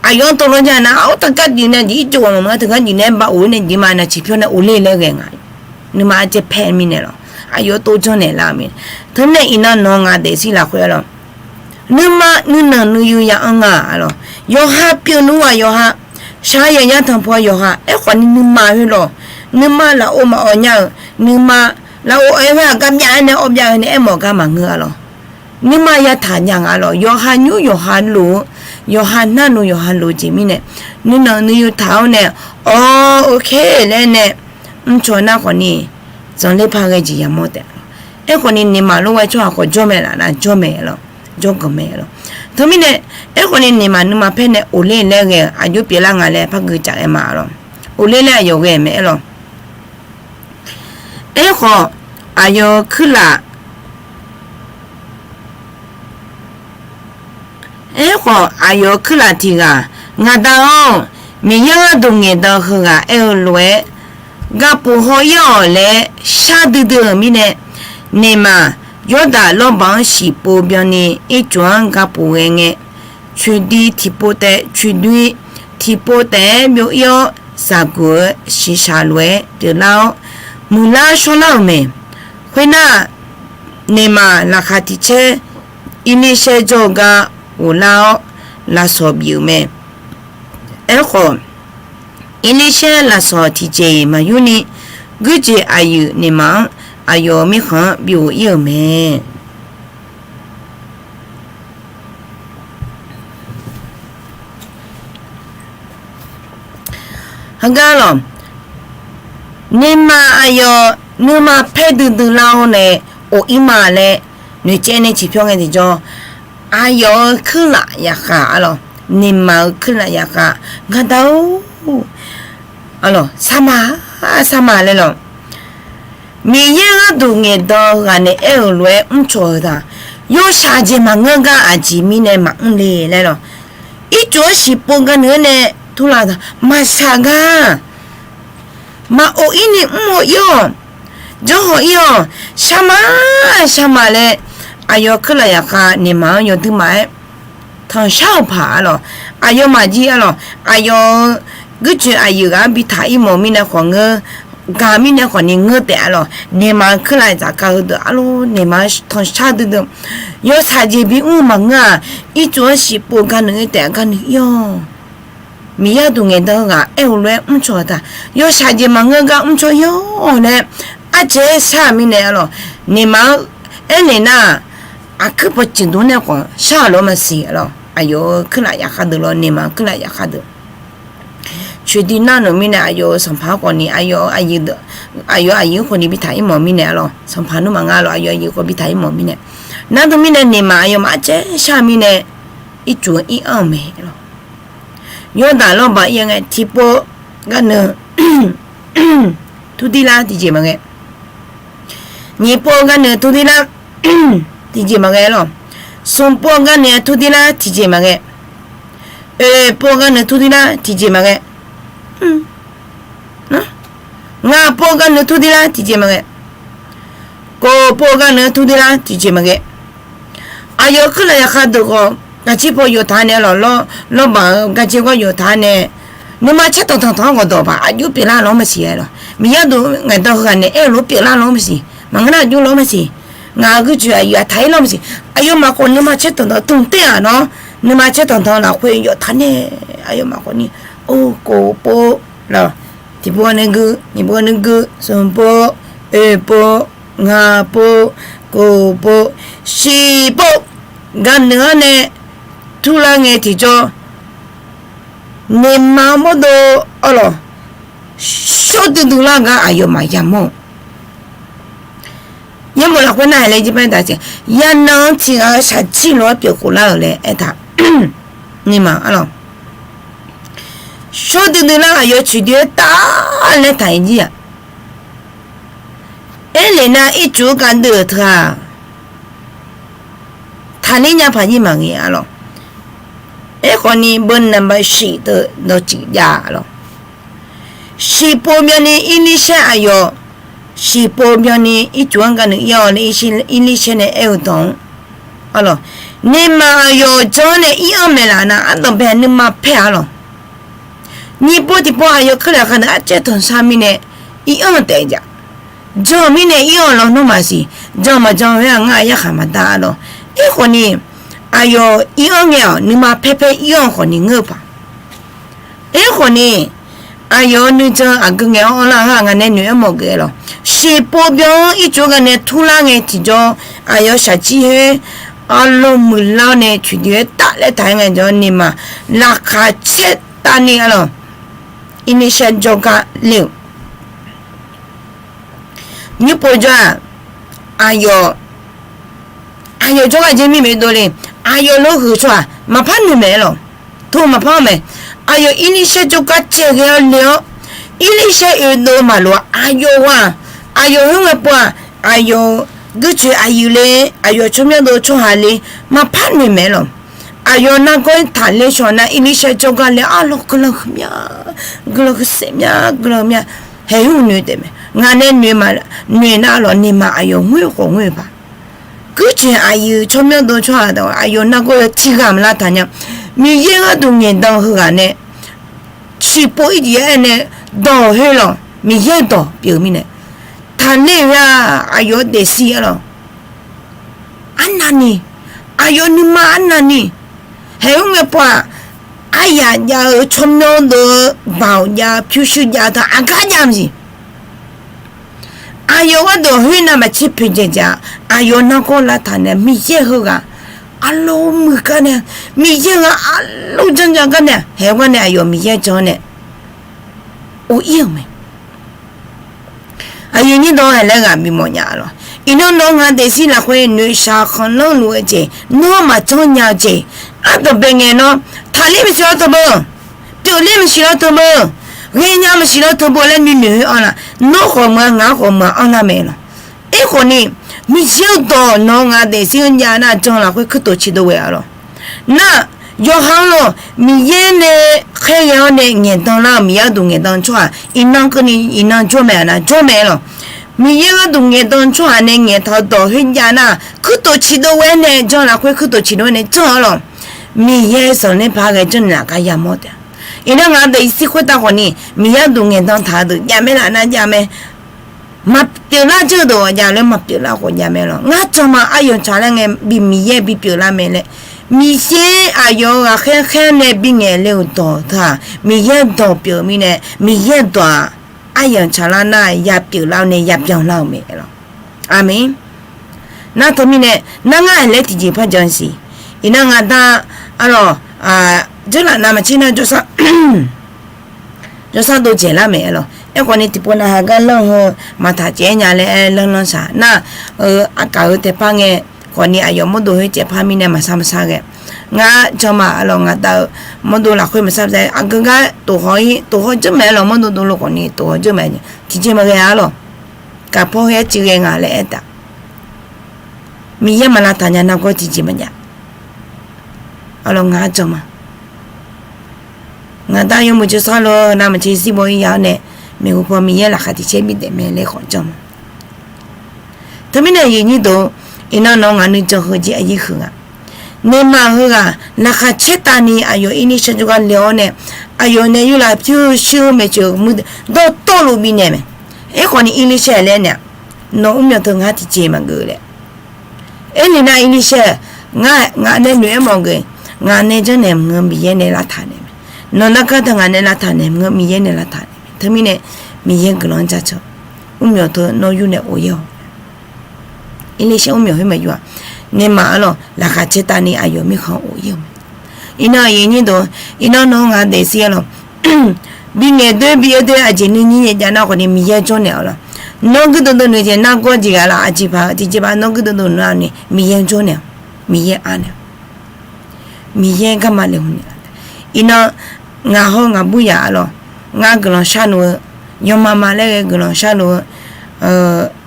Aqyawf-anr tov lof jar nar, or teugar juif nae jeq ircuf ghawq maqmeuq-a, teugar juif nae-aer ba of-ir nae jeq ma nar ciqpyawr nae of ler laer ghae nga. Nuima arjaev paer mirnae lawq, aqyawf tov janrnaeq lar-euq mae. Teumirnae iqnan nawq-eu ngaq daefzir lafkhoer arlawq, nuima nuinanq nuiyu ya-anr nga arlawq. Yawqha pyeuf nmr-aq yawqha shaq-eu yaqyar tanqpaw yawqha aerkhawf ni nuima khoer lawq, nuima lafov maqawq nya-euq, nuima lafov aer khoer-aq gar byav-aer nae awv byav-eu nae aermawf gar maqngeur arlawq. Nuima yataq nya nga lawq, yawqha nymr yawqha loq-eu, yawqha narnu yawqha loq-eu jeq mirnae, nuinanq nuiyu taq-awr nae, awq, ok laer nae mrcaw nar khawf ni zanqler par ghae jeq yamawr taef. Aerkhawf ni nuima lof ghae tsawrhaq khawf jawr mae laf nar, jawr mae lawq, jawrganq mae lawq. Teumirnae, aerkhawf ni nuima nuima paer nae of ler laer ghae-euq aqjox pyeuflar nga laer par gui caf ghae ma lawq. Of ler laer aqyawf ghae mae aer lawq. Aerkhawf, aqyawf-eu kuirlaf, aerkhawf aqyawf-eu kuirlaf tiq ghaq, Ngaqda-or, Miqyaer gharduq ngaeqdan heughaq aer-eu lof-aer, gapuf haw-ir-awq laer shar duidui-euq mirnae, nuima Yawrdaq lawrbaq-anr siqpov byanni ircuf-anr gapuf ghae ngae, coeqdoi tiqpov taef, coeqdoi tiqpov taef-aer byov-ir-awr, zaqguq-eu shiqshaq lof-aer pyeuflar-awr, muiqlar shawrlar-euq mae. Khoernar, nuima laqkhaq tiq caer Irlirsaer jawrgar ghoflar-awr lafsawq bif-euq mae. Aerkhawf, Irlirsaer lafsawq tiqjeq-iq maqyurni, guirjoeq aqyuif Neqmaq-anr aqyawf-euq mirkhanq-anr bighof ir-euq mae. Heugar lawq, Neqmaq aqyawf nuima paer duidui lar-awr nae of ir ma laer noeqcaev nae ciqpyawr ngae tiqjawr, aqyawf-euq kuirlaf yaqkhav arlawq, Neqmaq-euq kuirlaf yaqkhav, Ngar da-or, arlawq, sar ma, sar ma laer lawq. Miqyaer gharduq ngaeqdan-eu ghaq nae aer-euq lof-aer mrcaw-eu taq, yawshaq jeq maqngeur gar aqjeq mirnae maqmr le laer lawq. Ircuf-anr shiqpov gar nuir-anr nae turlar-eu taq, maqshaq gar, maq of ir ni mr-eu ir-awq, janrhawq ir-awq, shar ma, shar ma laer, aqyawf kuirlaf yaqkhav Neqmaq-anr yawduir maqaer tanqshar-euq paq arlawq, aqyawfmaf jir arlawq, aqyawf-euq guircoeq aqyuif ghaq-anr bi taq ir mawf mirnae khawf ngeur, gaq mirnae khawf ni ngeur taef arlawq, Neqmaq-euq kuirlaf zafkhav heudeuq arlawq, Neqmaq-anr tanqshar duidui, yawshaq jeq bimr-eu maqngeur-aq, ircuf-anr shiqpov gar nuir-aer taef gar nuir ir-awq. Miqyaer gharduq ngaeqdan-eu ghaq aer-eu lof-aer mrcaw-eu taq, yawshaq jeq maqngeur gar mrcaw ir-awq laer, ardzaeq-aer shar-eu mirnae arlawq, Neqmaq-anr aernaeq nar-aq, aqkuir pawqtsuif dmr nae khawf shar-euq lof maqsiq arlawq, aqyawf-euq kuirlaf yaqkhav deuq lawq, Neqmaq-euq kuirlaf yaqkhav deuq coeqdui nar-euq mirnae aqyawf-euq sanqpaq-anr khawf ni, aqyawf-euq aqyuif deuq, aqyawf aqyuif-anr khawf ni bi taq ir mawf mirnae arlawq, sanqpaq nmr maqnga lawq, aqyawf aqyuif khawf bi taq ir mawf mirnae, nar deuq mirnae Neqmaq aqyawfmaf ardzaeq-aer shar-eu mirnae, ircuf-anr ir anr-eu mae arlawq. Yawrdaq lawrbaq ir-eu ngae, tiqpov gar nuir turdir lar tiqjeq maqghae. Nyiq pov gar nuir turdir lar tiqjeq maqghae lawq. Smq pov gar nuir turdir lar tiqjeq maqghae. Oeq pov gar nuir turdir lar tiqjeq maqghae. Ngaq pov gar nuir turdir lar tiqjeq maqghae. Kof pov gar nuir turdir lar tiqjeq maqghae. Aqyawf-euq kuirlaf yaqkhav deuq khawf, gaqjir paw yawf taq nae lawq, lawrbaq-euq gaqjir gawr yawf taq nae, nuima caer tanqtanq tanq-anr ghawqdawq baq aqjox pyeuflar lawr maqsiq-a lawq. Miqyaer gharduq ngaeqdan heughaq nae aer-eu lof pyeuflar lawr maqsiq, maqngeur nar aqjox lawr maqsiq, ngaq-euq guircoeq aqyuif aqtaq ir lawr maqsiq, aqyawfmaf khawf nuima caer tanqtanq tmq ter-aq nawr, nuima caer tanqtanq lafkhoer yawf taq nae, aqyawfmaf khawf ni, or, kof pov lawq, tiqpov nuir gui, nyiq pov nuir gui, smq pov, oeq pov, ngaq pov, kof pov, shiq pov gar nuir-anr nae turlar ngae tiqjawr, Neqmaq-anr mawrdo arlawq, shawr duidui lar gar aqyawfmaf yamawr-eu. Yaerbof lafkhoer nar-aq laer jir par taq siq, yanan-anr tiqghaq-eu shaqjir lof-aer pyeuf khof lar-euq laer aertaq. Neqmaq arlawq, shawr duidui lar aqyawf coeqdoi-aer taf laer taq-ir jir-aq, aernaeq nar ircuf-eu gardeuv-euq teu-aq, taqler nya paq jir maqghae arlawq. Aerkhawf ni beu naqba shiq teu dawqtsuif jav-a lawq. Shiqpov byanni Irlirsaer aqyawf, shiqpov byanni ircuf-anr gar nuir ir-awq laer Irlirsaer nae aer-eu dawq-anr arlawq, Neqmaq aqyawf jan-anr nae ir-anr maeqlaf nar ardanqbae nuima paer-a lawq. Nyiq pov tiqpov aqyawf kuirlaf khav deuq arcaer tanqshar mirnae ir-anr taef jav. Jan-eu mirnae ir-awq lawnmr maqsiq, jan maqjan-eu-aer-aq ngar yarkhaq maqdar lawq. Aerkhawf ni, aqyawf ir-anr ngae-awq nuima paer paer ir-awq khawf ni ngeur-eu paq. Aerkhawf ni, aqyawf-euq nuijan aqgeu ngae-awr anrlar-a ngaq nae noeq-aer mawf geuf-a lawq. Shiqpov byan-anr ircuf-eu gar nae turlar ngae tiqjawr, aqyawf shaqjir khoer arlawr muiqlar-awr nae coeqdoi-aer taf laer taq-aer ngae jawr, Neqmaq laqkhaq caer tavni-a lawq. Irlirsaer jawrgar ler-euq nymr pov jawr-aq, aqyawf, aqyawf jawrgar jeq mirmaeq dovle. Aqyawf lof huiq-eu tsawrhaq maqpar noeq maeq-aer lawq. Tov maqpar-anr mae. Aqyawf Irlirsaer jawrgar caev ghae-awr le-awr, Irlirsaer oedov-eu maqloq-a. Aqyawf ghaq, aqyawf khoerngae pov-aq, aqyawf guircoeq aqyuif le, aqyawf tsawrmyanr dov tsawrhaq le, maqpar noeq maeq-aer lawq. Aqyawf nargawr-aer taqler shaw nar Irlirsaer jawrgar le arlawr guiqlanq huiq mya, guiqlanq huiq saef mya, guiqlanq mya, haeq hmq noeq taef mae. Ngaq nae noeq ma, noeq nar lawq, Neqmaq aqyawf ngoer khawf ngoer-eu paq. Guircoeq aqyuif tsawrmyanr dov tsawrhaq aqyawf nargawr-eu tiqghaq maqlar taqnya. Miqyaer gharduq ngaeqdan heughaq nae shiqpov ircuf-aer nae dawq khoer lawq, Miqyaer dawq pyeuf-eu mirnae, taqler-eu-aq aqyawf-anr daefsir-a lawq. Arnavni, Aqyawf nuima arnavni, haeq-eu ngae pov-aq, aryaq jav-eu tsawrmyanr deuv-eu baoq jav pyurshuir jav teu aqgar jav maqsiq. Aqyawf gharduq khoernav maqtser poeqdzaeq dzaq-a. Aqyawf nargawr lavtaq nae Miqyaer heughaq arlawr muiq gar nae, Miqyaer-euq arlawr janrjav gar nae, haeq-eu gar nae aqyawf Miqyaer jan nae ov-ir-euq mae. Aqyuif nyir dawq haeq laer ghaq bimawf nya-a lawq. Iqnan nawq-eu ngaq daefzir lafkhoer noeqshaq khanqlanr luf-eu jeq, nawr maqjanr nya-eu jeq, ardanqbae ngae nawr, taqler maqsiq lawr teu beu, pyeufler maqsiq lawr teu beu, ghaenya maqsiq lawr teu beu laer nuinoeq-aer anr nar, nawr khawf meuq-a, ngaq-anr khawf meuq-a anr nar mae lawq. Aerkhawf ni, Miqyaer-euq dawq nawq-eu ngaq daefzir-anr jav nar, jan lafkhoer kuirtof ciqdov ghae-a lawq. Nar, yawqha-anr lawq, Miqyaer nae khaerghae-awr nae ngaeqdan lar-euq Miqyaer gharduq ngaeqdan tsawrhaq iqnan keuvni iqnan jawr mae-a nar, jawr mae lawq. Miqyaer gharduq ngaeqdan tsawrhaq nae ngaeqtaq-eu dawq khoerjav nar, kuirtof ciqdov ghae-aer nae jan lafkhoer kuirtof ciqdov-aer nae janr-a lawq. Miqyaer sanqler paq ghae janrnaeq laf gar yamawr taef-a. Iqnan ngaq daefzir khoertav khawf ni Miqyaer gharduq ngaeqdan taq-eu deuq jav mae laf nar jav mae. Maqpyeuflar jawr-eu deuq ghawqjav laer maqpyeuflar khawf jav mae lawq. Ngar jan ma, aryamq tsaq laer ngae bi Miqyaer bipyeuf lar mae laer, Miqyaer aqyawf-euq ghaqkhaer khaer nae bingaeq le-euq dawq teu-aq, Miqyaer dawq pyeuf-eu mirnae, Miqyaer dawq-aq, aryamq tsaqlar nar yapyeuf lar-awr nae yabyan lar-euq mae lawq. Aqmeq. Nar teumirnae, nar ngar aqlaer tiqjeq par jan siq. Iqnan ngaq da, arlawq, jeurlaf navmaqtser nar jawrsar jawrsar dov dzaeqlar mae-a lawq. Aerkhawf ni tiqpov nav hagar lanr heu maqtaq caev-aer nya laer aer lanrlanr shaq nar-eu, aqkaq-eu taepar ngae, khawf ni aqyawf mawrdo khoer caevpar mirnae maqsar maqsar ghae. Ngar jan ma-a lawq, ngaq da-eu mawrdo lafkhoer maqsar maqsar, aqgeu gar tof haw-ir tof haw jeur mae-a lawq, mawrdo dovlo khawf ni tof haw jeur mae, tiqjeq maqghae-a lawq. Kaqpawr ghae-aer civ ghae nga laer aer taf. Miqyaer maq lavtaq nya nargawr tiqjeq maqjav. Arlawq ngar jan ma. Ngaq da yawmuiq jawrsar lof-eu navmaqtser zirbaw-ir ya-awr nae, maeqhu paw Miqyaer laqkhaq tiq caer bif daef mae laer khawf jan ma. Teumirnae aqyuif nyir deuq, iqnan nawq-eu ngaq nuijan heu jir aqyuif huiq nga. Naeqma heughaq laqkhaq caertavni aqyawf Enlishar jawrgar le-awr nae, aqyawf nae yurlaf pyurshuir-eu maeqtsoeq muir dawrtawvluf bifnaeq mae. Aerkhawf ni Enlishar laer nae-aq, nawq mrmyawf teu ngar tiqjeq maqgeuf laer. Aernaeq nar Enlishar, ngar nae noeq-aer mawf geuf, ngaq nae janrnaeq maqngeur Miqyaer nae lavtaq naeq mae. Nawq nargar teu ngaq nae lavtaq naeq maqngeur Miqyaer nae lavtaq naeq mae. Teumirnae Miqyaer guiqlanq-anr jaceuq, mrmyawf teu nawr yur nae of-ir-awq. Enlishar mrmyawf khoer maqyur-aq, naeqma-a lawq laqkhaq caertavni aqyawf mirkhanq of-ir-eu mae. Iqnan aqyuif nyir deuq, iqnan nawq-eu ngaq daefzir-a lawq, bingaeq doer bi-aer doer aqjeq nuinyir yaeq jav nar khawf ni Miqyaer jawrnaeq-awq lawq. Nawr guirdeuv deuv noeq jeq nargawr jeq ghaq laf aqjeq paq-eu tiqjeq paq nawr guirdeuv deuv noeq-a ni Miqyaer jawrnaeq-awq. Miqyaer anaeq-awq. Miqyaer garma laeqhmq naeq-a. Iqnan ngaq haw ngaq bur yaf-a lawq, ngar guiqlanq sharluf-eu, yawmama laer ghae guiqlanq sharluf-eu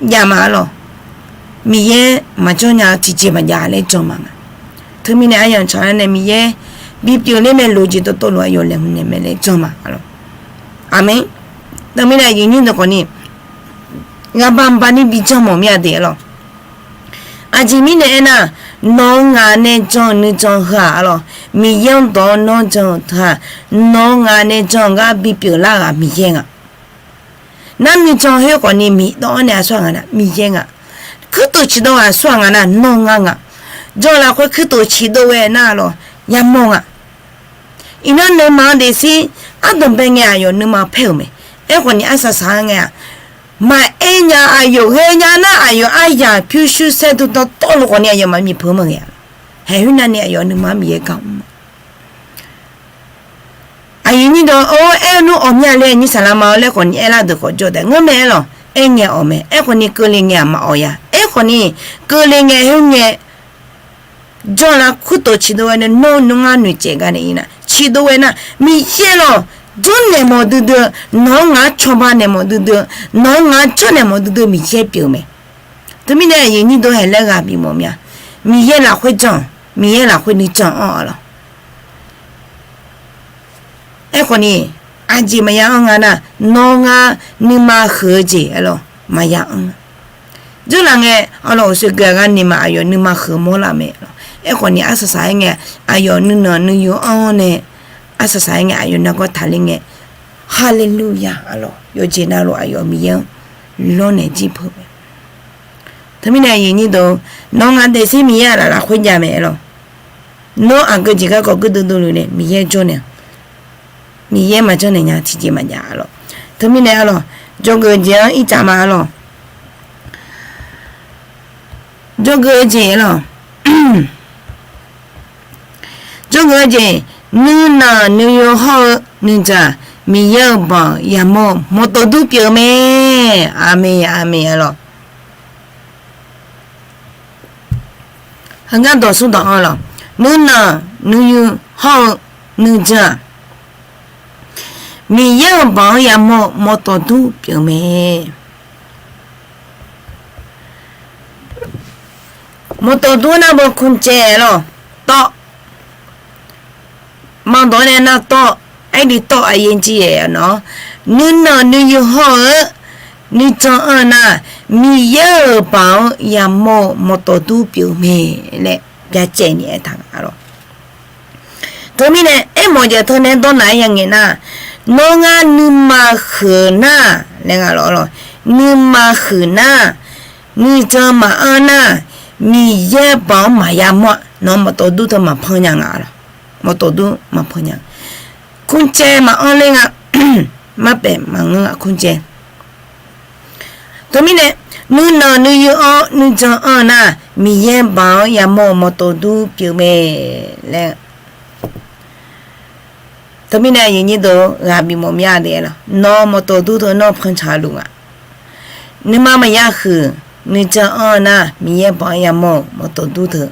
jav ma-a lawq. Miqyaer maqjanr nya-eu tiqjeq maqjav laer jan ma nga. Teumirnae aryamq tsaqlar nae Miqyaer bipyeuf ler mae loq jeq dawqtawvluf aqyawf laeqhmq naeq mae laer jan ma-a lawq. Aqmeq. Teumirnae aqyuif nyir deuq khawf ni, ngaqbaq baqni bijan mawf mir-a de-a lawq. Aqjeq mirnae aernar, nawq-eu ngaq nae jan-eu nuijan heu-aq-a lawq, Miqyaer-anr dawq-awr nawr jan-eu teu-aq, nawq-eu ngaq nae jan-eu gar bipyeuf lar-eu-aq Miqyaer nga. Nar nuijan khoer khawf ni miqdawv-awr nae aqsur-aq nga nar Miqyaer nga. Kuirtof ciqdov-eu aqsur-aq nga nar nawr ngar nga. Jan lafkhoer kuirtof ciqdov ghae nar-a lawq, yamawr nga. Iqnan naeqma-eu daefzir ardanqbae ngae aqyawf nuima paer-euq mae. Aerkhawf ni arsaq saq-aer ngae-aq, maqaer nya aqyawf ghaenya nar aqyawf aryaq pyurshuir saerdui dawqtawvluf khawf ni aqyawf maqmiq peuq-eu maqghae-a. Haeq khoernav ni aqyawf nuima-anr Miqyaer gar mr-a. Aqyuif nyir deuq-or, aer-eu nmr awq mir-a laer nyir saqlaq ma-awr laer khawf ni aerlar deuq khawf jawr taef ngeurmae aer lawq. Aerngae awq mae. Aerkhawf ni keuvle ngae-aq maqawq ya. Aerkhawf ni keuvle ngae khoerngae jawrlav kuirtof ciqdov ghae nae nawr nmr ngar noeqcaev gar nae ir nar ciqdov ghae nar Miqyaer lawq. Jawrnaeq mawf duidui-eu nawq-anr ngaq-anr cawba naeq mawf duidui-eu nawq-anr ngaq-anr jawrnaeq mawf duidui-eu Miqyaer pyeuf-eu mae. Teumirnae aqyuif nyir deuq haeq laer ghaq bifmawf mir-a. Miqyaer lafkhoer jan, Miqyaer lafkhoer nuijan anr-a lawq. Aerkhawf ni aqjeq maqya anr nga nar nawr ngar nuima huiq-eu jeq-a lawq maqya anr-a. Dzeurlaf ngae, arlawq uqshoe gui-aq gar nuima aqyawf nuima huiq-eu mawrlar mae lawq. Aerkhawf ni arsaq saq-aer ngae, aqyawf nuinanq nuiyu anr-awr nae, arsaq saq-aer ngae aqyawf nargawr taqler ngae, haleluya, arlawq yawqjeq navluf aqyawf Miqyaer-anr lawrnaeq jir peuq mae. Teumirnae aqyuif nyir deuq, nawq-eu ngaq daefzir Miqyaer aqlaf lafkhoer jav mae aer lawq. Nawr aqgeu jeq garkawv guirdeuv dovluf nae Miqyaer jawr nae, Miqyaer maqjanr naeq nya tiqjeq maqjav-a lawq. Teumirnae-a lawq, jawrgeuf-eu jeq-anr ircaf ma-a lawq. Jawrgeuf-eu jeq lawq. Jawrgeuf-eu jeq, nuinanq nuiyu hawr-eu nuijan, Miqyaer-euq banq yamawr-eu mawqtawf dur pyeuf-eu mae. Aqmeq, aqmeq-a lawq. Heugar dawq smr dawq-anr lawq, nuinanq nuiyu hawr-eu nuijan-aq, Miqyaer-euq banq-anr yamawr-eu mawqtawf dur pyeuf-eu mae. Mawqtawf dur nar baw กุญแจ lawq, tawv. Maqdawq nae nar tawv, aerdi tawv aqyaer jir-aer-awr, nuinanq nuiyu hawr-eu nuijan-anr nar, Miqyaer-euq banq-anr yamawr-eu mawqtawf dur pyeuf-eu mae laer byacaevni aertaq nga-a lawq. Teumirnae aermawf jeq teunae dawrnaq-aer yangaeq nar, nawr ngar nuima huiq nar laer nga lawq lawq. Nuima huiq nar, nuijan maqanr nar, Miqyaer banq-anr maqya mawr-a. Nawq-anr mawqtawf dur teu maqpan nya nga lawq. Mawqtawf dur maqpan nya. กุญแจ maqanr ler nga. Marpaef maqngeur-a กุญแจ. Teumirnae, nuinanq nuiyu-anr nuijan anr-eu nar, Miqyaer banq-anr yamawr-eu mawqtawf dur pyeuf mae laer. Teumirnae aqyuif aqnyir deuq-or, ghaq bif mawf mya de-a lawq. Nawr mawqtawf dur teu nawr pantsaq luf nga. Nuima maqya huiq, nuijan anr-eu nar, Miqyaer banq-anr yamawr-eu mawqtawf dur teu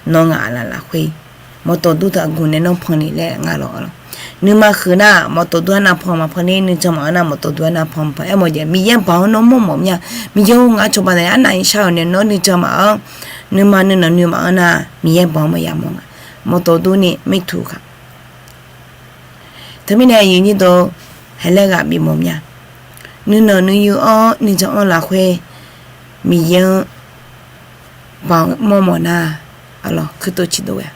nawr ngaq laf lafkhoer, mawqtawf dur teu aqgeu nae nawr pan ni laer nga lawq-a lawq. Nuima huiq nar, mawqtawf dur-anr navpan maqpan ni, nuijan maqanr nar, mawqtawf dur-anr navpan maqpan. Aermawf jeq Miqyaer banq-anr nawr mawrmawf mya. Miqyaer-or, ngar cawba nae arnavni shar-euq nae nawr nuijan maqanr, nuima nuinanq nuima anr nar, Miqyaer banq-anr maqya mawr nga. Mawqtawf dur ni mirtuq kaq. Teumirnae aqyuif aqnyir deuq-or, heulof-aer ghaq bif mawf mya. Nuinanq nuiyu anr nuijan anr lafkhoer, Miqyaer-anr banq mawrmawf nar, arlawq kuirtov ciqdov ghae.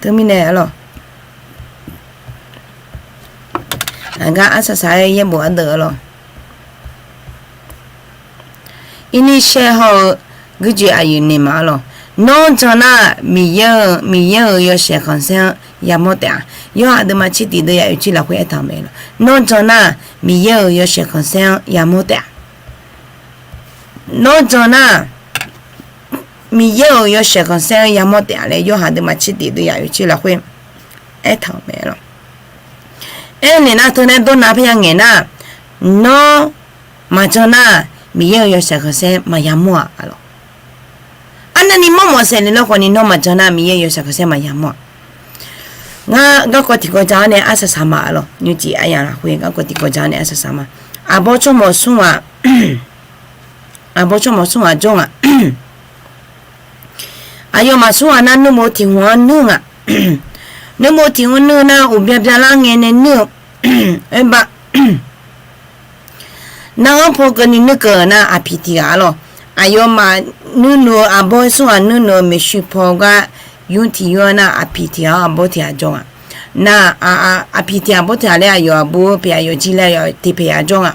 Teumirnae arlawq, aqgar arsaq saq-aer yaerbof ardeuv arlawq. Irnir shaer hawr-eu guirjoe aqyuif naeq ma arlawq. Nawr jan nar, Miqyaer-eu, Miqyaer-euq yawshaef khanqsaer-anr yamawr taef-a. Yawrhaq deuvma tser tiq deuv ya oeq tser lafkhoer aertaq-euq mae lawq. Nawr jan nar, Miqyaer-euq yawshaef khanqsaer-anr yamawr taef-a. Nawr jan nar, Miqyaer-euq yawshaef khanqsaer-anr yamawr taef-a laer yawrhaq deuvma tser tiq deuv ya oeq tser lafkhoer aertaq-euq mae lawq. Aernaeq nar teunae dawrnav parya ngaeq nar, nawr maqjan nar, Miqyaer-euq yawshaef khanqsaer maqya mawr-aq arlawq. Arnavni mawrmawf saef le lawr khawfni nawr maqjan nar, Miqyaer-euq yawshaef khanqsaer maqya mawr-aq. Ngar garkawv tiqkawv ja-awr nae arsaq saq ma arlawq. Nymrcif aryamq lafkhoer garkawv tiqkawv ja-awr nae arsaq saq ma. Aqbawr tsawrmawq smr ghaq, aqbawr tsawrmawq smr ghaq jawr nga. Aqyawfmaf smr ghaq nar nuirbof tiq hmq-anr nuir nga. Nuirbof tiq hmq nuir nar uqbya byalar ngae nae nuir-eu, oerba Narghanr paw keuvni nuirkeuv nar aqpiq tiq ghaq arlawq. Aqyawfmaf nuirnuv-eu aqbawr smr ghaq nuirnuv-eu maeqshi paw gar yur tiq yur-anr nar aqpiq tiq ghaq-awr aqbawr tiq ghaq jawr nga. Nar, aqpiq tiq ghaq aqbawr tiq ghaq laer aqyawf aqbur paeq aqyawf jir laer aqyawf tiq paeq ghaq jawr nga.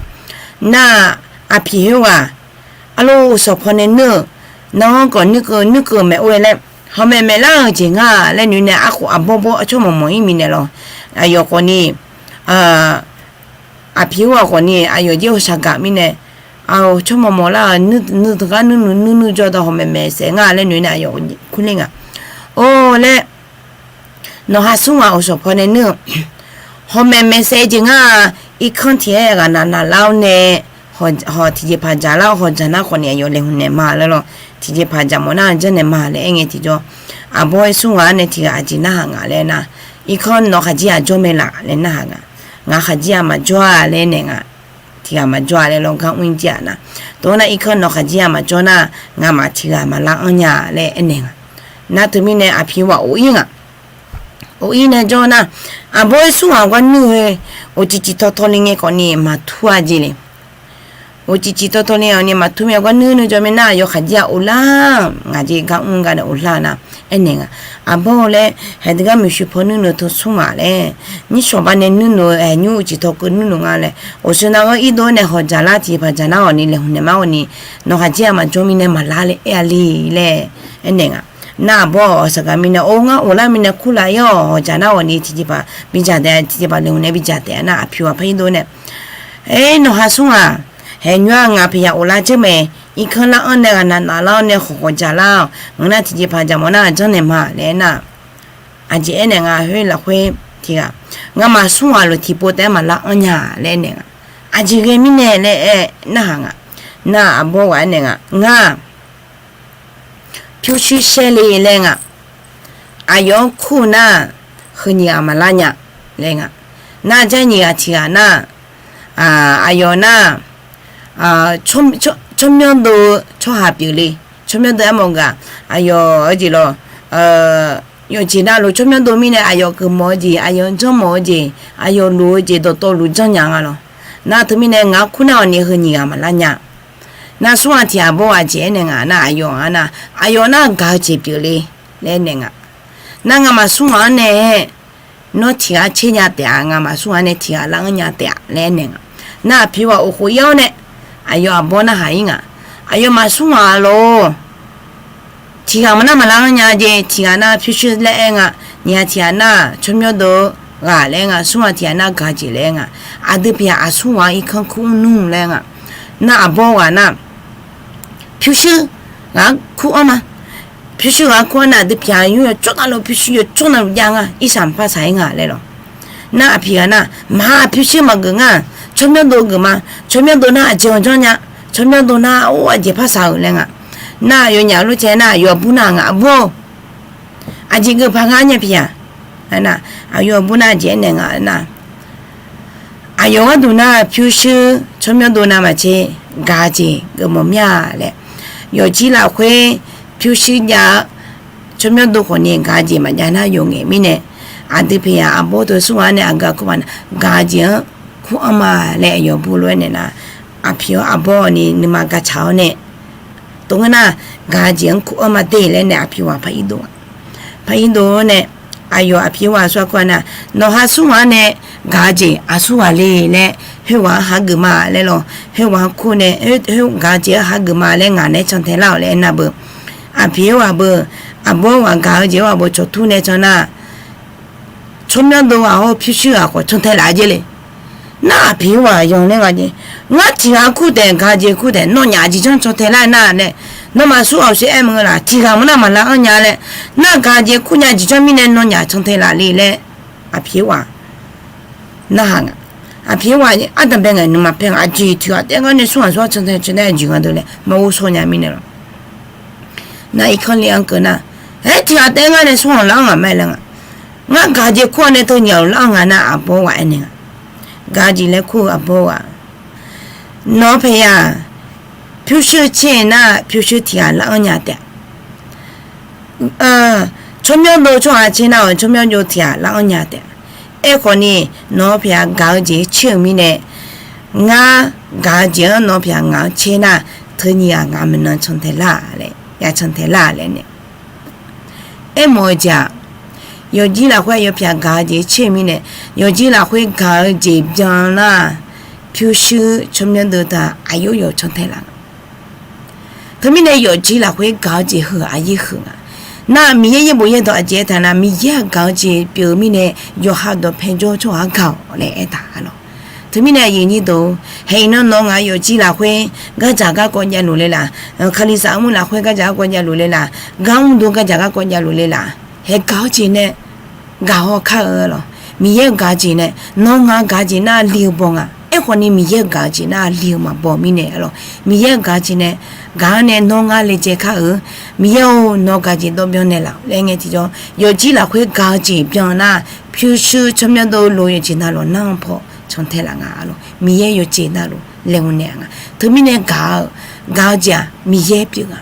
Nar aqpiq khoerghaq arlawr uqshawq paw nae nuir-euq, narghanr khawf nuirkeuv nuirkeuv maeq or-aer laer, hawmaeq maeqlar-euq jeq ngar laer noeq nae arkhof aqbawr bawr tsawrmawq mawq-ir mirnae lawq. Aqyawf khawfni aqpiq khoerghaq khawfni aqyawf jir hawshaq gaq mirnae, tsawrmawq mawqlar-euq nuir teugar nuirnuv nuirnuv jawr dawq hawmaeq maeqsaef ngar laer noeq nae aqyawf kurler nga. Or laer, nawqha smr ghaq uqshawq paw nae nuir-eu, hawmaeq maeqsaef jeq ngar-aq, irkanr tiq-aer ghaq naq naqlar-awr nae, haw tiqjeqpaq dzaqlar-awr hawdzaq nar khawfni aqyawf laeqhmq naeq ma laer lawr, tiqjeqpaq dzaq mawf nar janrnaeq ma laer aer ngae tiqjawr, aqbawr-aer smr ghaq-anr nae tiq ghaq aqjeq narhaq nga laer nar, irkanr nawq khaqdzer-aq jawr mae laf laer narhaq nga. Ngaq khaqdzer-aq maqjawr-a laer naeq nga. Tiq ghaq maqjawr-a laer lawr gar mr jir-aq nar, tov nar irkanr nawq khaqdzer-aq maqjawr nar, ngamaf tiq ghaq maqlar anr nya laer aernaeq nga. Nar teumirnae aqpiq ghaq of-ir nga. Of-ir nae jawr nar, aqbawr-aer smr ghaq gar nuir-eu, uqcif cif taw taw ni ngae khawfni maqtur-a jeq le. Uqcif cif taw taw ni aqni maqtur mir-a gar nuir nuir jawr mirnae aqyawf khaqdzer-aq of lar-aq, ngaq jeq gar mr gar nae of lar nar, aernaeq nga. Aqbawr-eu laer, haeq deuq gar maeqshi paw nuirnuv teu smr ghaq laer, nyirshawq ba nae nuirnuv-eu, haeq nymr uqcif taw keuv nuirnuv nga laer, awqshoe nar ghanr irdov-aer nae hawdzaq lar tiqjeqpaq dzaq nar ghawfni laeqhmq naeq ma ghawfni, nawq khaqdzer-aq maqjawr mirnae maqlar laer aer-a le laer aernaeq nga. Nar aqbawr-awq saqgaq mirnae or ngar of lar mirnae kurlaf-ir-awq, hawqjaq nar awqni tiqjeqpaq bidzaq taef-a, tiqjeqpaq leqhmq nae bidzaq taef-a nar aqpoeq-aq par irdov nae, Aer, nawqha smr-aq, haeqnymr-aq ngaq paeqyaq of lar dzeur mae. Irkanr lar-anr nae ghaqnaq naf lar-awr nae khawqkhawq dzaq lar-awq. Ngeur nar tiqjeqpaq dzaq mawf nar janrnaeq ma laer aernar, aqjeq aernaeq nga khoer lafkhoer tiq ghaq, ngamaf smr ghaq lof tiqpov taef-aer maqlar-anr nya laer aernaeq nga. Aqjeq ghae mirnae laer aer narhaq nga. Nar aqbawr ghaq aernaeq nga, ngar pyurshuir shaer le laer nga. Aqyawf-anr kur-eu nar, heu nyiq ghaq maqlar nya laer nga. Nar jar nyiq ghaq tiq ghaq nar, aqyawf nar, tsawrmyanr dov-eu tsawrhaq pyeufle. Tsawrmyanr dov aermawf-eu gaq, aqyawf-eu jeq lawr, yawqjeq navluf tsawrmyanr dov mirnae aqyawf geufmawf-eu jeq, aqyawf janrmawf-eu jeq, aqyawf luf-eu jeq dawqtawvluf janrnya nga lawr. Nar teumirnae ngaq-anr kur nar awqni heu nyiq ghaq maqlar nya. Nar smr ghaq tiq ghaq bawr ghaq jeq aernaeq nga nar aqyawf-anr nar, aqyawf nar gaq-eu jeq pyeufle laer aernaeq nga. Nar ngamaf smr ghaq-anr nae nawr tiq ghaq tser nya taef-a, ngamaf smr ghaq nae tiq ghaq lar-anr nya taef-a laer aernaeq nga. Nar aqpoeq ghaq of khof-ir-awr nae, aqyawf aqbawr narhaq-ir nga. Aqyawfmaf smr ghaq lawr, tiq ghaq maqnar maqlar-anr nya jeq, tiq ghaq nar pyurshuir laer aer nga. Nyiq ghaq tiq ghaq nar tsawrmyanr dov-eu ghaq laer aer nga, smr ghaq tiq ghaq nar gaq-eu jeq laer aer nga. Aqdui paeqyaq aqsmr ghaq-anr irkanr kur-anr nmr laer aer nga. Nar aqbawr ghaq nar pyurshuir ghaq-anr kur-anr ma. Pyurshuir ghaq-anr kur-anr nar aqdui paeqyaq yawr yawqcawv navluf pyurshuir yawqcawv navluf jav nga, irsaq maqpar saq-ir nga laer lawr. Nar aqpoeq ghaq nar maqha pyurshuir maqgeuf ngar, tsawrmyanr dov geuf ma. Tsawrmyanr dov nar aqjeq-anr janrnya. Tsawrmyanr dov nar or aqjeq par saq-euq laer nga. Nar aqyawfnyaf lof cae nar aqyawf aqbur nar nga, aqbur-or, aqjeq geuf paq ngar nya paeqyaq. Aqyawf aqbur nar aqjeq aernaeq nga nar, aqyawf gharduq nar pyurshuir tsawrmyanr dov navmaqtser gaq-eu jeq geufmawf mir-a laer. Yawqjir lafkhoer pyurshuir jav-eu tsawrmyanr dov khawfni gaq-eu jeq maqjav nar yawf ngaeq mirnae, aqdui paeqyaq aqbawr teu smr ghaq-anr nae aqgeu aqkur paq nar gaq-eu jeq-anr kur-anr ma laer aqyawf aqbur lof-aer naeq nar, aqpoeq-anr aqbawr ni nuima gaqtsaq-awr nae, tov ngeur nar gaq-eu jeq-anr kur-anr ma de laer nae aqpoeq ghaq par irdov-a. Par irdov-awr nae, aqyawf aqpoeq ghaq aqsur ghaq kur-a nar, nawqha smr ghaq-anr nae gaq-eu jeq aqsur ghaq le laer, khoerghaq-anr hageuf ma laer lawr, khoerghaq-anr kur nae, gaq-eu jeq-anr hageuf ma laer ngaq naeq-aer cantae lar-awq laer aernar beu, aqpoeq ghaq beu, aqbawr ghaq gaq-eu jeq-anr ghaq beu cawqtur nae can nar, tsawrmyanr dov ghaq hawr pyurshuir ghaq khawf cantae laf-eu jeq le. Nar aqpoeq ghaq yanq laer nga jeq, ngar tiq ghaq kur taef, gaq-eu jeq kur taef, nawnyaf jeq janr cantae lar nar laer, nawmaf smr ghaq-awq sher aer maqngeur laf, tiq ghaq maqnar maqlar-anr nya laer, nar gaq-eu jeq kur nya jeq janr mirnae nawnyaf cantae laf le laer, aqpoeq ghaq narhaq nga. Aqpoeq ghaq ardanqbae ngaeq nuima paer nga, aqjeq tiq ghaq taef-aer ngar nae smr ghaq smr ghaq cantae cantae jeq nga deuq laer maqghov shaw nya mirnae lawr. Nar irkanr le-anr keuv nar, aer tiq ghaq taef-aer ngar nae smr ghaq lar-anr ngaq mae laer nga. Ngar gaq-eu jeq kur-awr nae teu nyaf-euq lar-anr nga nar aqbawr ghaq aernaeq nga. Gaq-eu jeq laer kur-eu aqbawr ghaq, nawq-eu paeqyaq pyurshuir tser nar pyurshuir tiq ghaq lar-anr nya taef-a. Tsawrmyanr dov tsawrhaq tser nar-euq tsawrmyanr dov tiq ghaq lar-anr nya taef-a. Aerkhawf ni, nawq-eu paeqyaq gaq-eu jeq tser-euq mirnae, ngar gaq-eu jeq-anr nawq-eu paeqyaq ngaq-anr tser nar, teu nyiq ghaq ngaq maeqnan cantae lar laer, ya cantae lar laer nae aermawf-eu jeq-aq, yawqjir lafkhoer yawpaeqyaq gaq-eu jeq tser-eu mirnae, yawqjir lafkhoer gaq-eu jeq byan nar, pyurshuir tsawrmyanr dov taq aqyawf yawf cantae laf nga. Teumirnae yawqjir lafkhoer gaq-eu jeq heu aqyaer huiq nga. Nar Miqyaer yaerbof yaerdawq aqjeq aertaq nar, Miqyaer-aq gaq-eu jeq pyeuf-eu mirnae, yawqha dawqpae jawr-eu tsawrhaq-anr gaq-awq laer aertaq-a lawq. Teumirnae aqyuif nyir deuq, haeq iqnan nawq ngaq yawqjir lafkhoer gardzaq garkawv javluf le laf, kalizaq armur lafkhoer gardzaq garkawv javluf le laf, gar mr dov gardzaq garkawv javluf le laf, haeq gaq-eu jeq nae gaq haw kar-eu lawq. Miqyaer-euq gaq-eu jeq nae, nawr ngaq-eu gaq-eu jeq nar li-eu baw nga. Aerkhawf ni Miqyaer-euq gaq-eu jeq nar li-eu maqbaw mirnae lawq. Miqyaer-euq gaq-eu jeq nae gaq-anr nae nawr ngar laejae kar-eu. Miqyaer-or, nawr gaq-eu jeq dawr byan naeqlaf laer ngae tiqjawr, yawqjir lafkhoer gaq-eu jeq byan nar, pyurshuir tsawrmyanr dov-eu lof yawqjeq navluf nanr paw cantae laf nga lawq. Miqyaer yawqjeq navluf laeqhmq naeq-a nga. Teumirnae gaq-eu, gaq-eu jeq-aq Miqyaer pyeuf nga.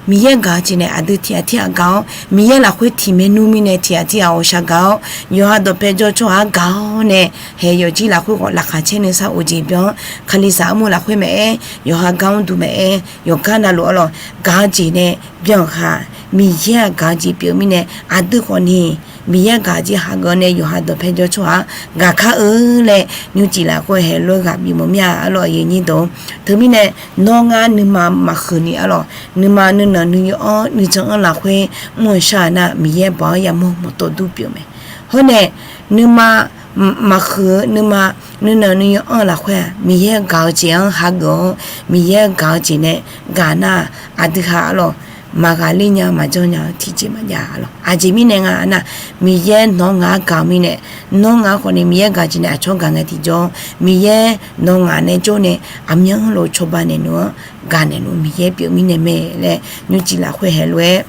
Miqyaer gaq-eu jeq nae aqdui tiq ghaq tir ghaq gaq-awr, Miqyaer lafkhoer tiq maernmr mirnae tiq ghaq tir ghaq ghawqshaq gaq-awr, yawqha dawqpae jawr-eu tsawrhaq-anr gaq-awr nae, haeq yawqjir lafkhoer khawf laqkhaq caer nuisar of jeq byan-anr, kalizaq armur lafkhoer maqaer, yawqha gar mr dov maqaer, yawqgar navluf-a lawq, gaq-eu jeq nae byan-euq khaq, Miqyaer-aq gaq-eu jeq pyeuf mirnae aqdui khawf ni Miqyaer gaq jeq hageuf nae yawqha dawqpae jawr tsawrhaq-anr gaq kar-eu laer nymrcif lafkhoer haeq lof-aer ghaq bif mawf mir-a arlawq, aqyuif nyir deuq-or. Teumirnae nawr ngar nuima maqhuiq ni arlawq, nuima nuinanq nuiyaw-anr nuijan-anr lafkhoer mr-eu shar-eu nar, Miqyaer baoq-anr yamawr mawqtov dur pyeuf mae. Hawr nae nuima maqhuiq-eu nuima nuinanq nuiyaw-anr lafkhoer-aq, Miqyaer gaq-eu jeq-anr hageuf-awr, Miqyaer gaq-eu jeq nae gaq nar-aq, aqdui ha arlawq, maqghaqler nya maqjanr nya-eu tiqjeq maqjav arlawq. Aqjeq mirnae nga nar, Miqyaer nawq ngaq-anr gaq-eu mirnae, nawr ngaq-anr khawf ni Miqyaer gaq jeq nae aqcawq-anr gaq ngae tiqjawr, Miqyaer nawq ngaq nae jawr nae aqmyanluf cawba naeqluf-anr gaq naeqluf Miqyaer pyeuf mirnae mae laer nymrcif lafkhoer haeq lof-aer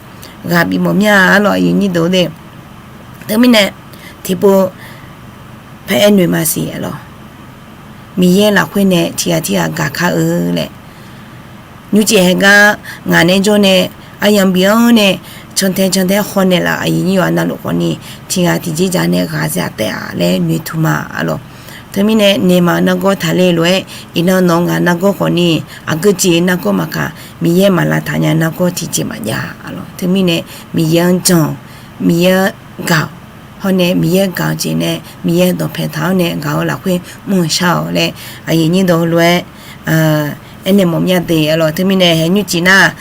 ghaq bif mawf mir-a arlawq, aqyuif nyir deuq-or de. Teumirnae tiqpov paer aer noeq maqsiq arlawq, Miqyaer lafkhoer nae tiqghaq tirghaq gaq kar-eu laer nymrcif haeq gar ngaq nae jawr nae aryamq bif-anr nae cantae cantae haw naeqlaf aqyuif nyir yawqha navluf khawf ni tiqghaq tiqjeq jaq nae ghaq za taef-a laer noeqtmq ma arlawq. Teumirnae naeqma-eu nargawr taqler lof-aer iqnan nawq ngaq nargawr khawf ni aqgeujeq nargawr maqkaq Miqyaer maq lavtaq nya nargawr tiqjeq maqjav arlawq. Teumirnae Miqyaer-anr jan-awq, Miqyaer-anr gaq-awq. Hawr nae Miqyaer gaq-eu jeq nae Miqyaer dawqpae taq-awr nae gaq-eu lafkhoer mr-eu shar-awq laer aqyuif nyir deuq lof-aer aernaeq mawf mir-a de arlawq. Teumirnae haeq nymrcif nar-aq,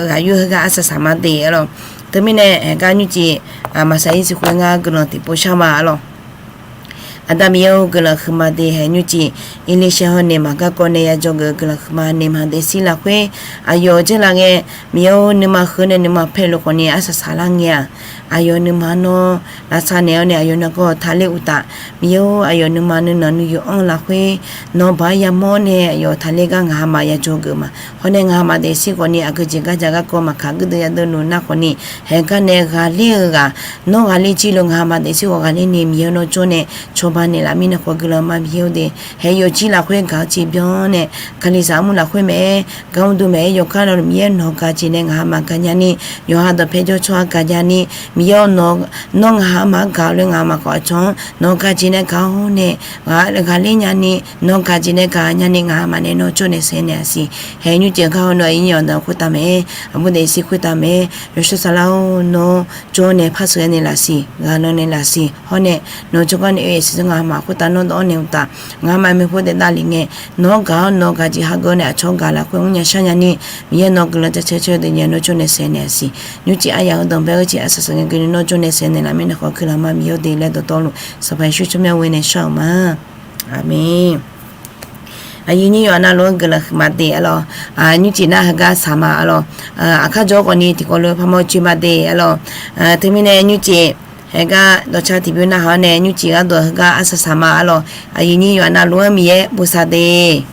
ghaq yur heugar arsaq saq ma de arlawq. Teumirnae haeq gar nymrcif maqsaq ir siq khoer ngar guiqlanq tiqpov shar ma arlawq. Aqda Miqyaer-or, guiqlanq huiqma de haeq nymrcif, Erlirshaer hawr naeqma garkawv nae ya dzawgeuf-eu guiqlanq huiqma naeqma daefzir lafkhoer aqyawf-euq dzeurlaf ngae, Miqyaer-or, nuima huiq nae nuima paerluf khawf ni arsaq saq lar ngae-aq, aqyawf nuima nawr lavsav naeq-awr nae aqyawf nargawr taqler uqtaf, Miqyaer-or, aqyawf nuima nuinanq nuiyaw-anr lafkhoer nawq baq-aer yamawr nae aqyawf taqler gar ngaq hamaf ya dzawgeuf ma. Hawr nae ngaq hamaf daefzir khawf ni aqgeujeq gardzaq garkawv maqkaq guirdeuv yadeuv luf nar khawf ni, haeq gar nae ghaqler-eu ghaq, nawr ghaqler jir lof ngaq hamaf daefzir khawf ghaqler ni Miqyaer nawr jawr nae cawba naeqlaf mirnae khawf guiqlanq ma Miqyaer-or de. Haeq yawfjir lafkhoer gaq-eu jeq byanlar nae, kalizaq armur lafkhoer maeq-aer, gar mr dov maeq-aer yawkar navluf Miqyaer nawq-eu gaq jeq nae ngaq hamaf gaq nya ni, yawqha dawqpae jawr tsawrhaq gaq nya ni, Miqyaer-or, nawr ngaq hamaf-anr gaq-eu lof ngaq hamaf khawf aqcawq-anr nawq-eu gaq jeq nae gaq-awr nae ghaqler nya ni, nawq-eu gaq jeq nae gaq nya ni ngaq hamaf nae nawr jawr nae saeq naeq-a siq. Haeq nymrcif gar hawr nawr aqyuif nyir yawqha deuq khoertav maeq-aer, aqbur daefzir khoertav maeq-aer, yawshawr saflar-or, nawr jawr nae par sheuq-aer naeq laf siq, ghaqnan naeq laf siq. Hawr nae nawq-eu jawrgar nae oe-aq siqzanr ngaq hamaf khoertav nawr dawv-awr naeq uqtaf, ngaq hamaf maeqhu daef davlef ngae, nawr gaq-awr nawq-eu gaq jeq hageuf-awr nae aqcawq-anr gaq lafkhoer mr nya shar nya ni, Miqyaer nawq-eu guiqlanq jaceuq caer deuq nya nawr jawr nae saeq naeq-a siq. Nymrcif aryaq-eu danqbae-eu jeq arsaq saq ngae guiqlanq nawr jawr nae saeq naeqlaf mirnae khawf guiqlanq ma Miqyaer-or de laer dawqtawvluf Sanqpaq Yeqsur tsawrmyanr ghoe nae shar-euq ma. Aqmeq. Aqyuif nyir yawqha navluf-anr guiqlanq huiqma de arlawq. Nymrcif nar heugar saq ma arlawq. Aqkar jawr khawf ni tiqkawv lof-aer parmawr joe ma de arlawq. Teumirnae nymrcif haeq gar dawqcar tiqbymr narhaq-awr nae nymrcif gharduq heugar arsaq saq ma arlawq. Aqyuif nyir yawqha navluf-anr Miqyaer bosav de.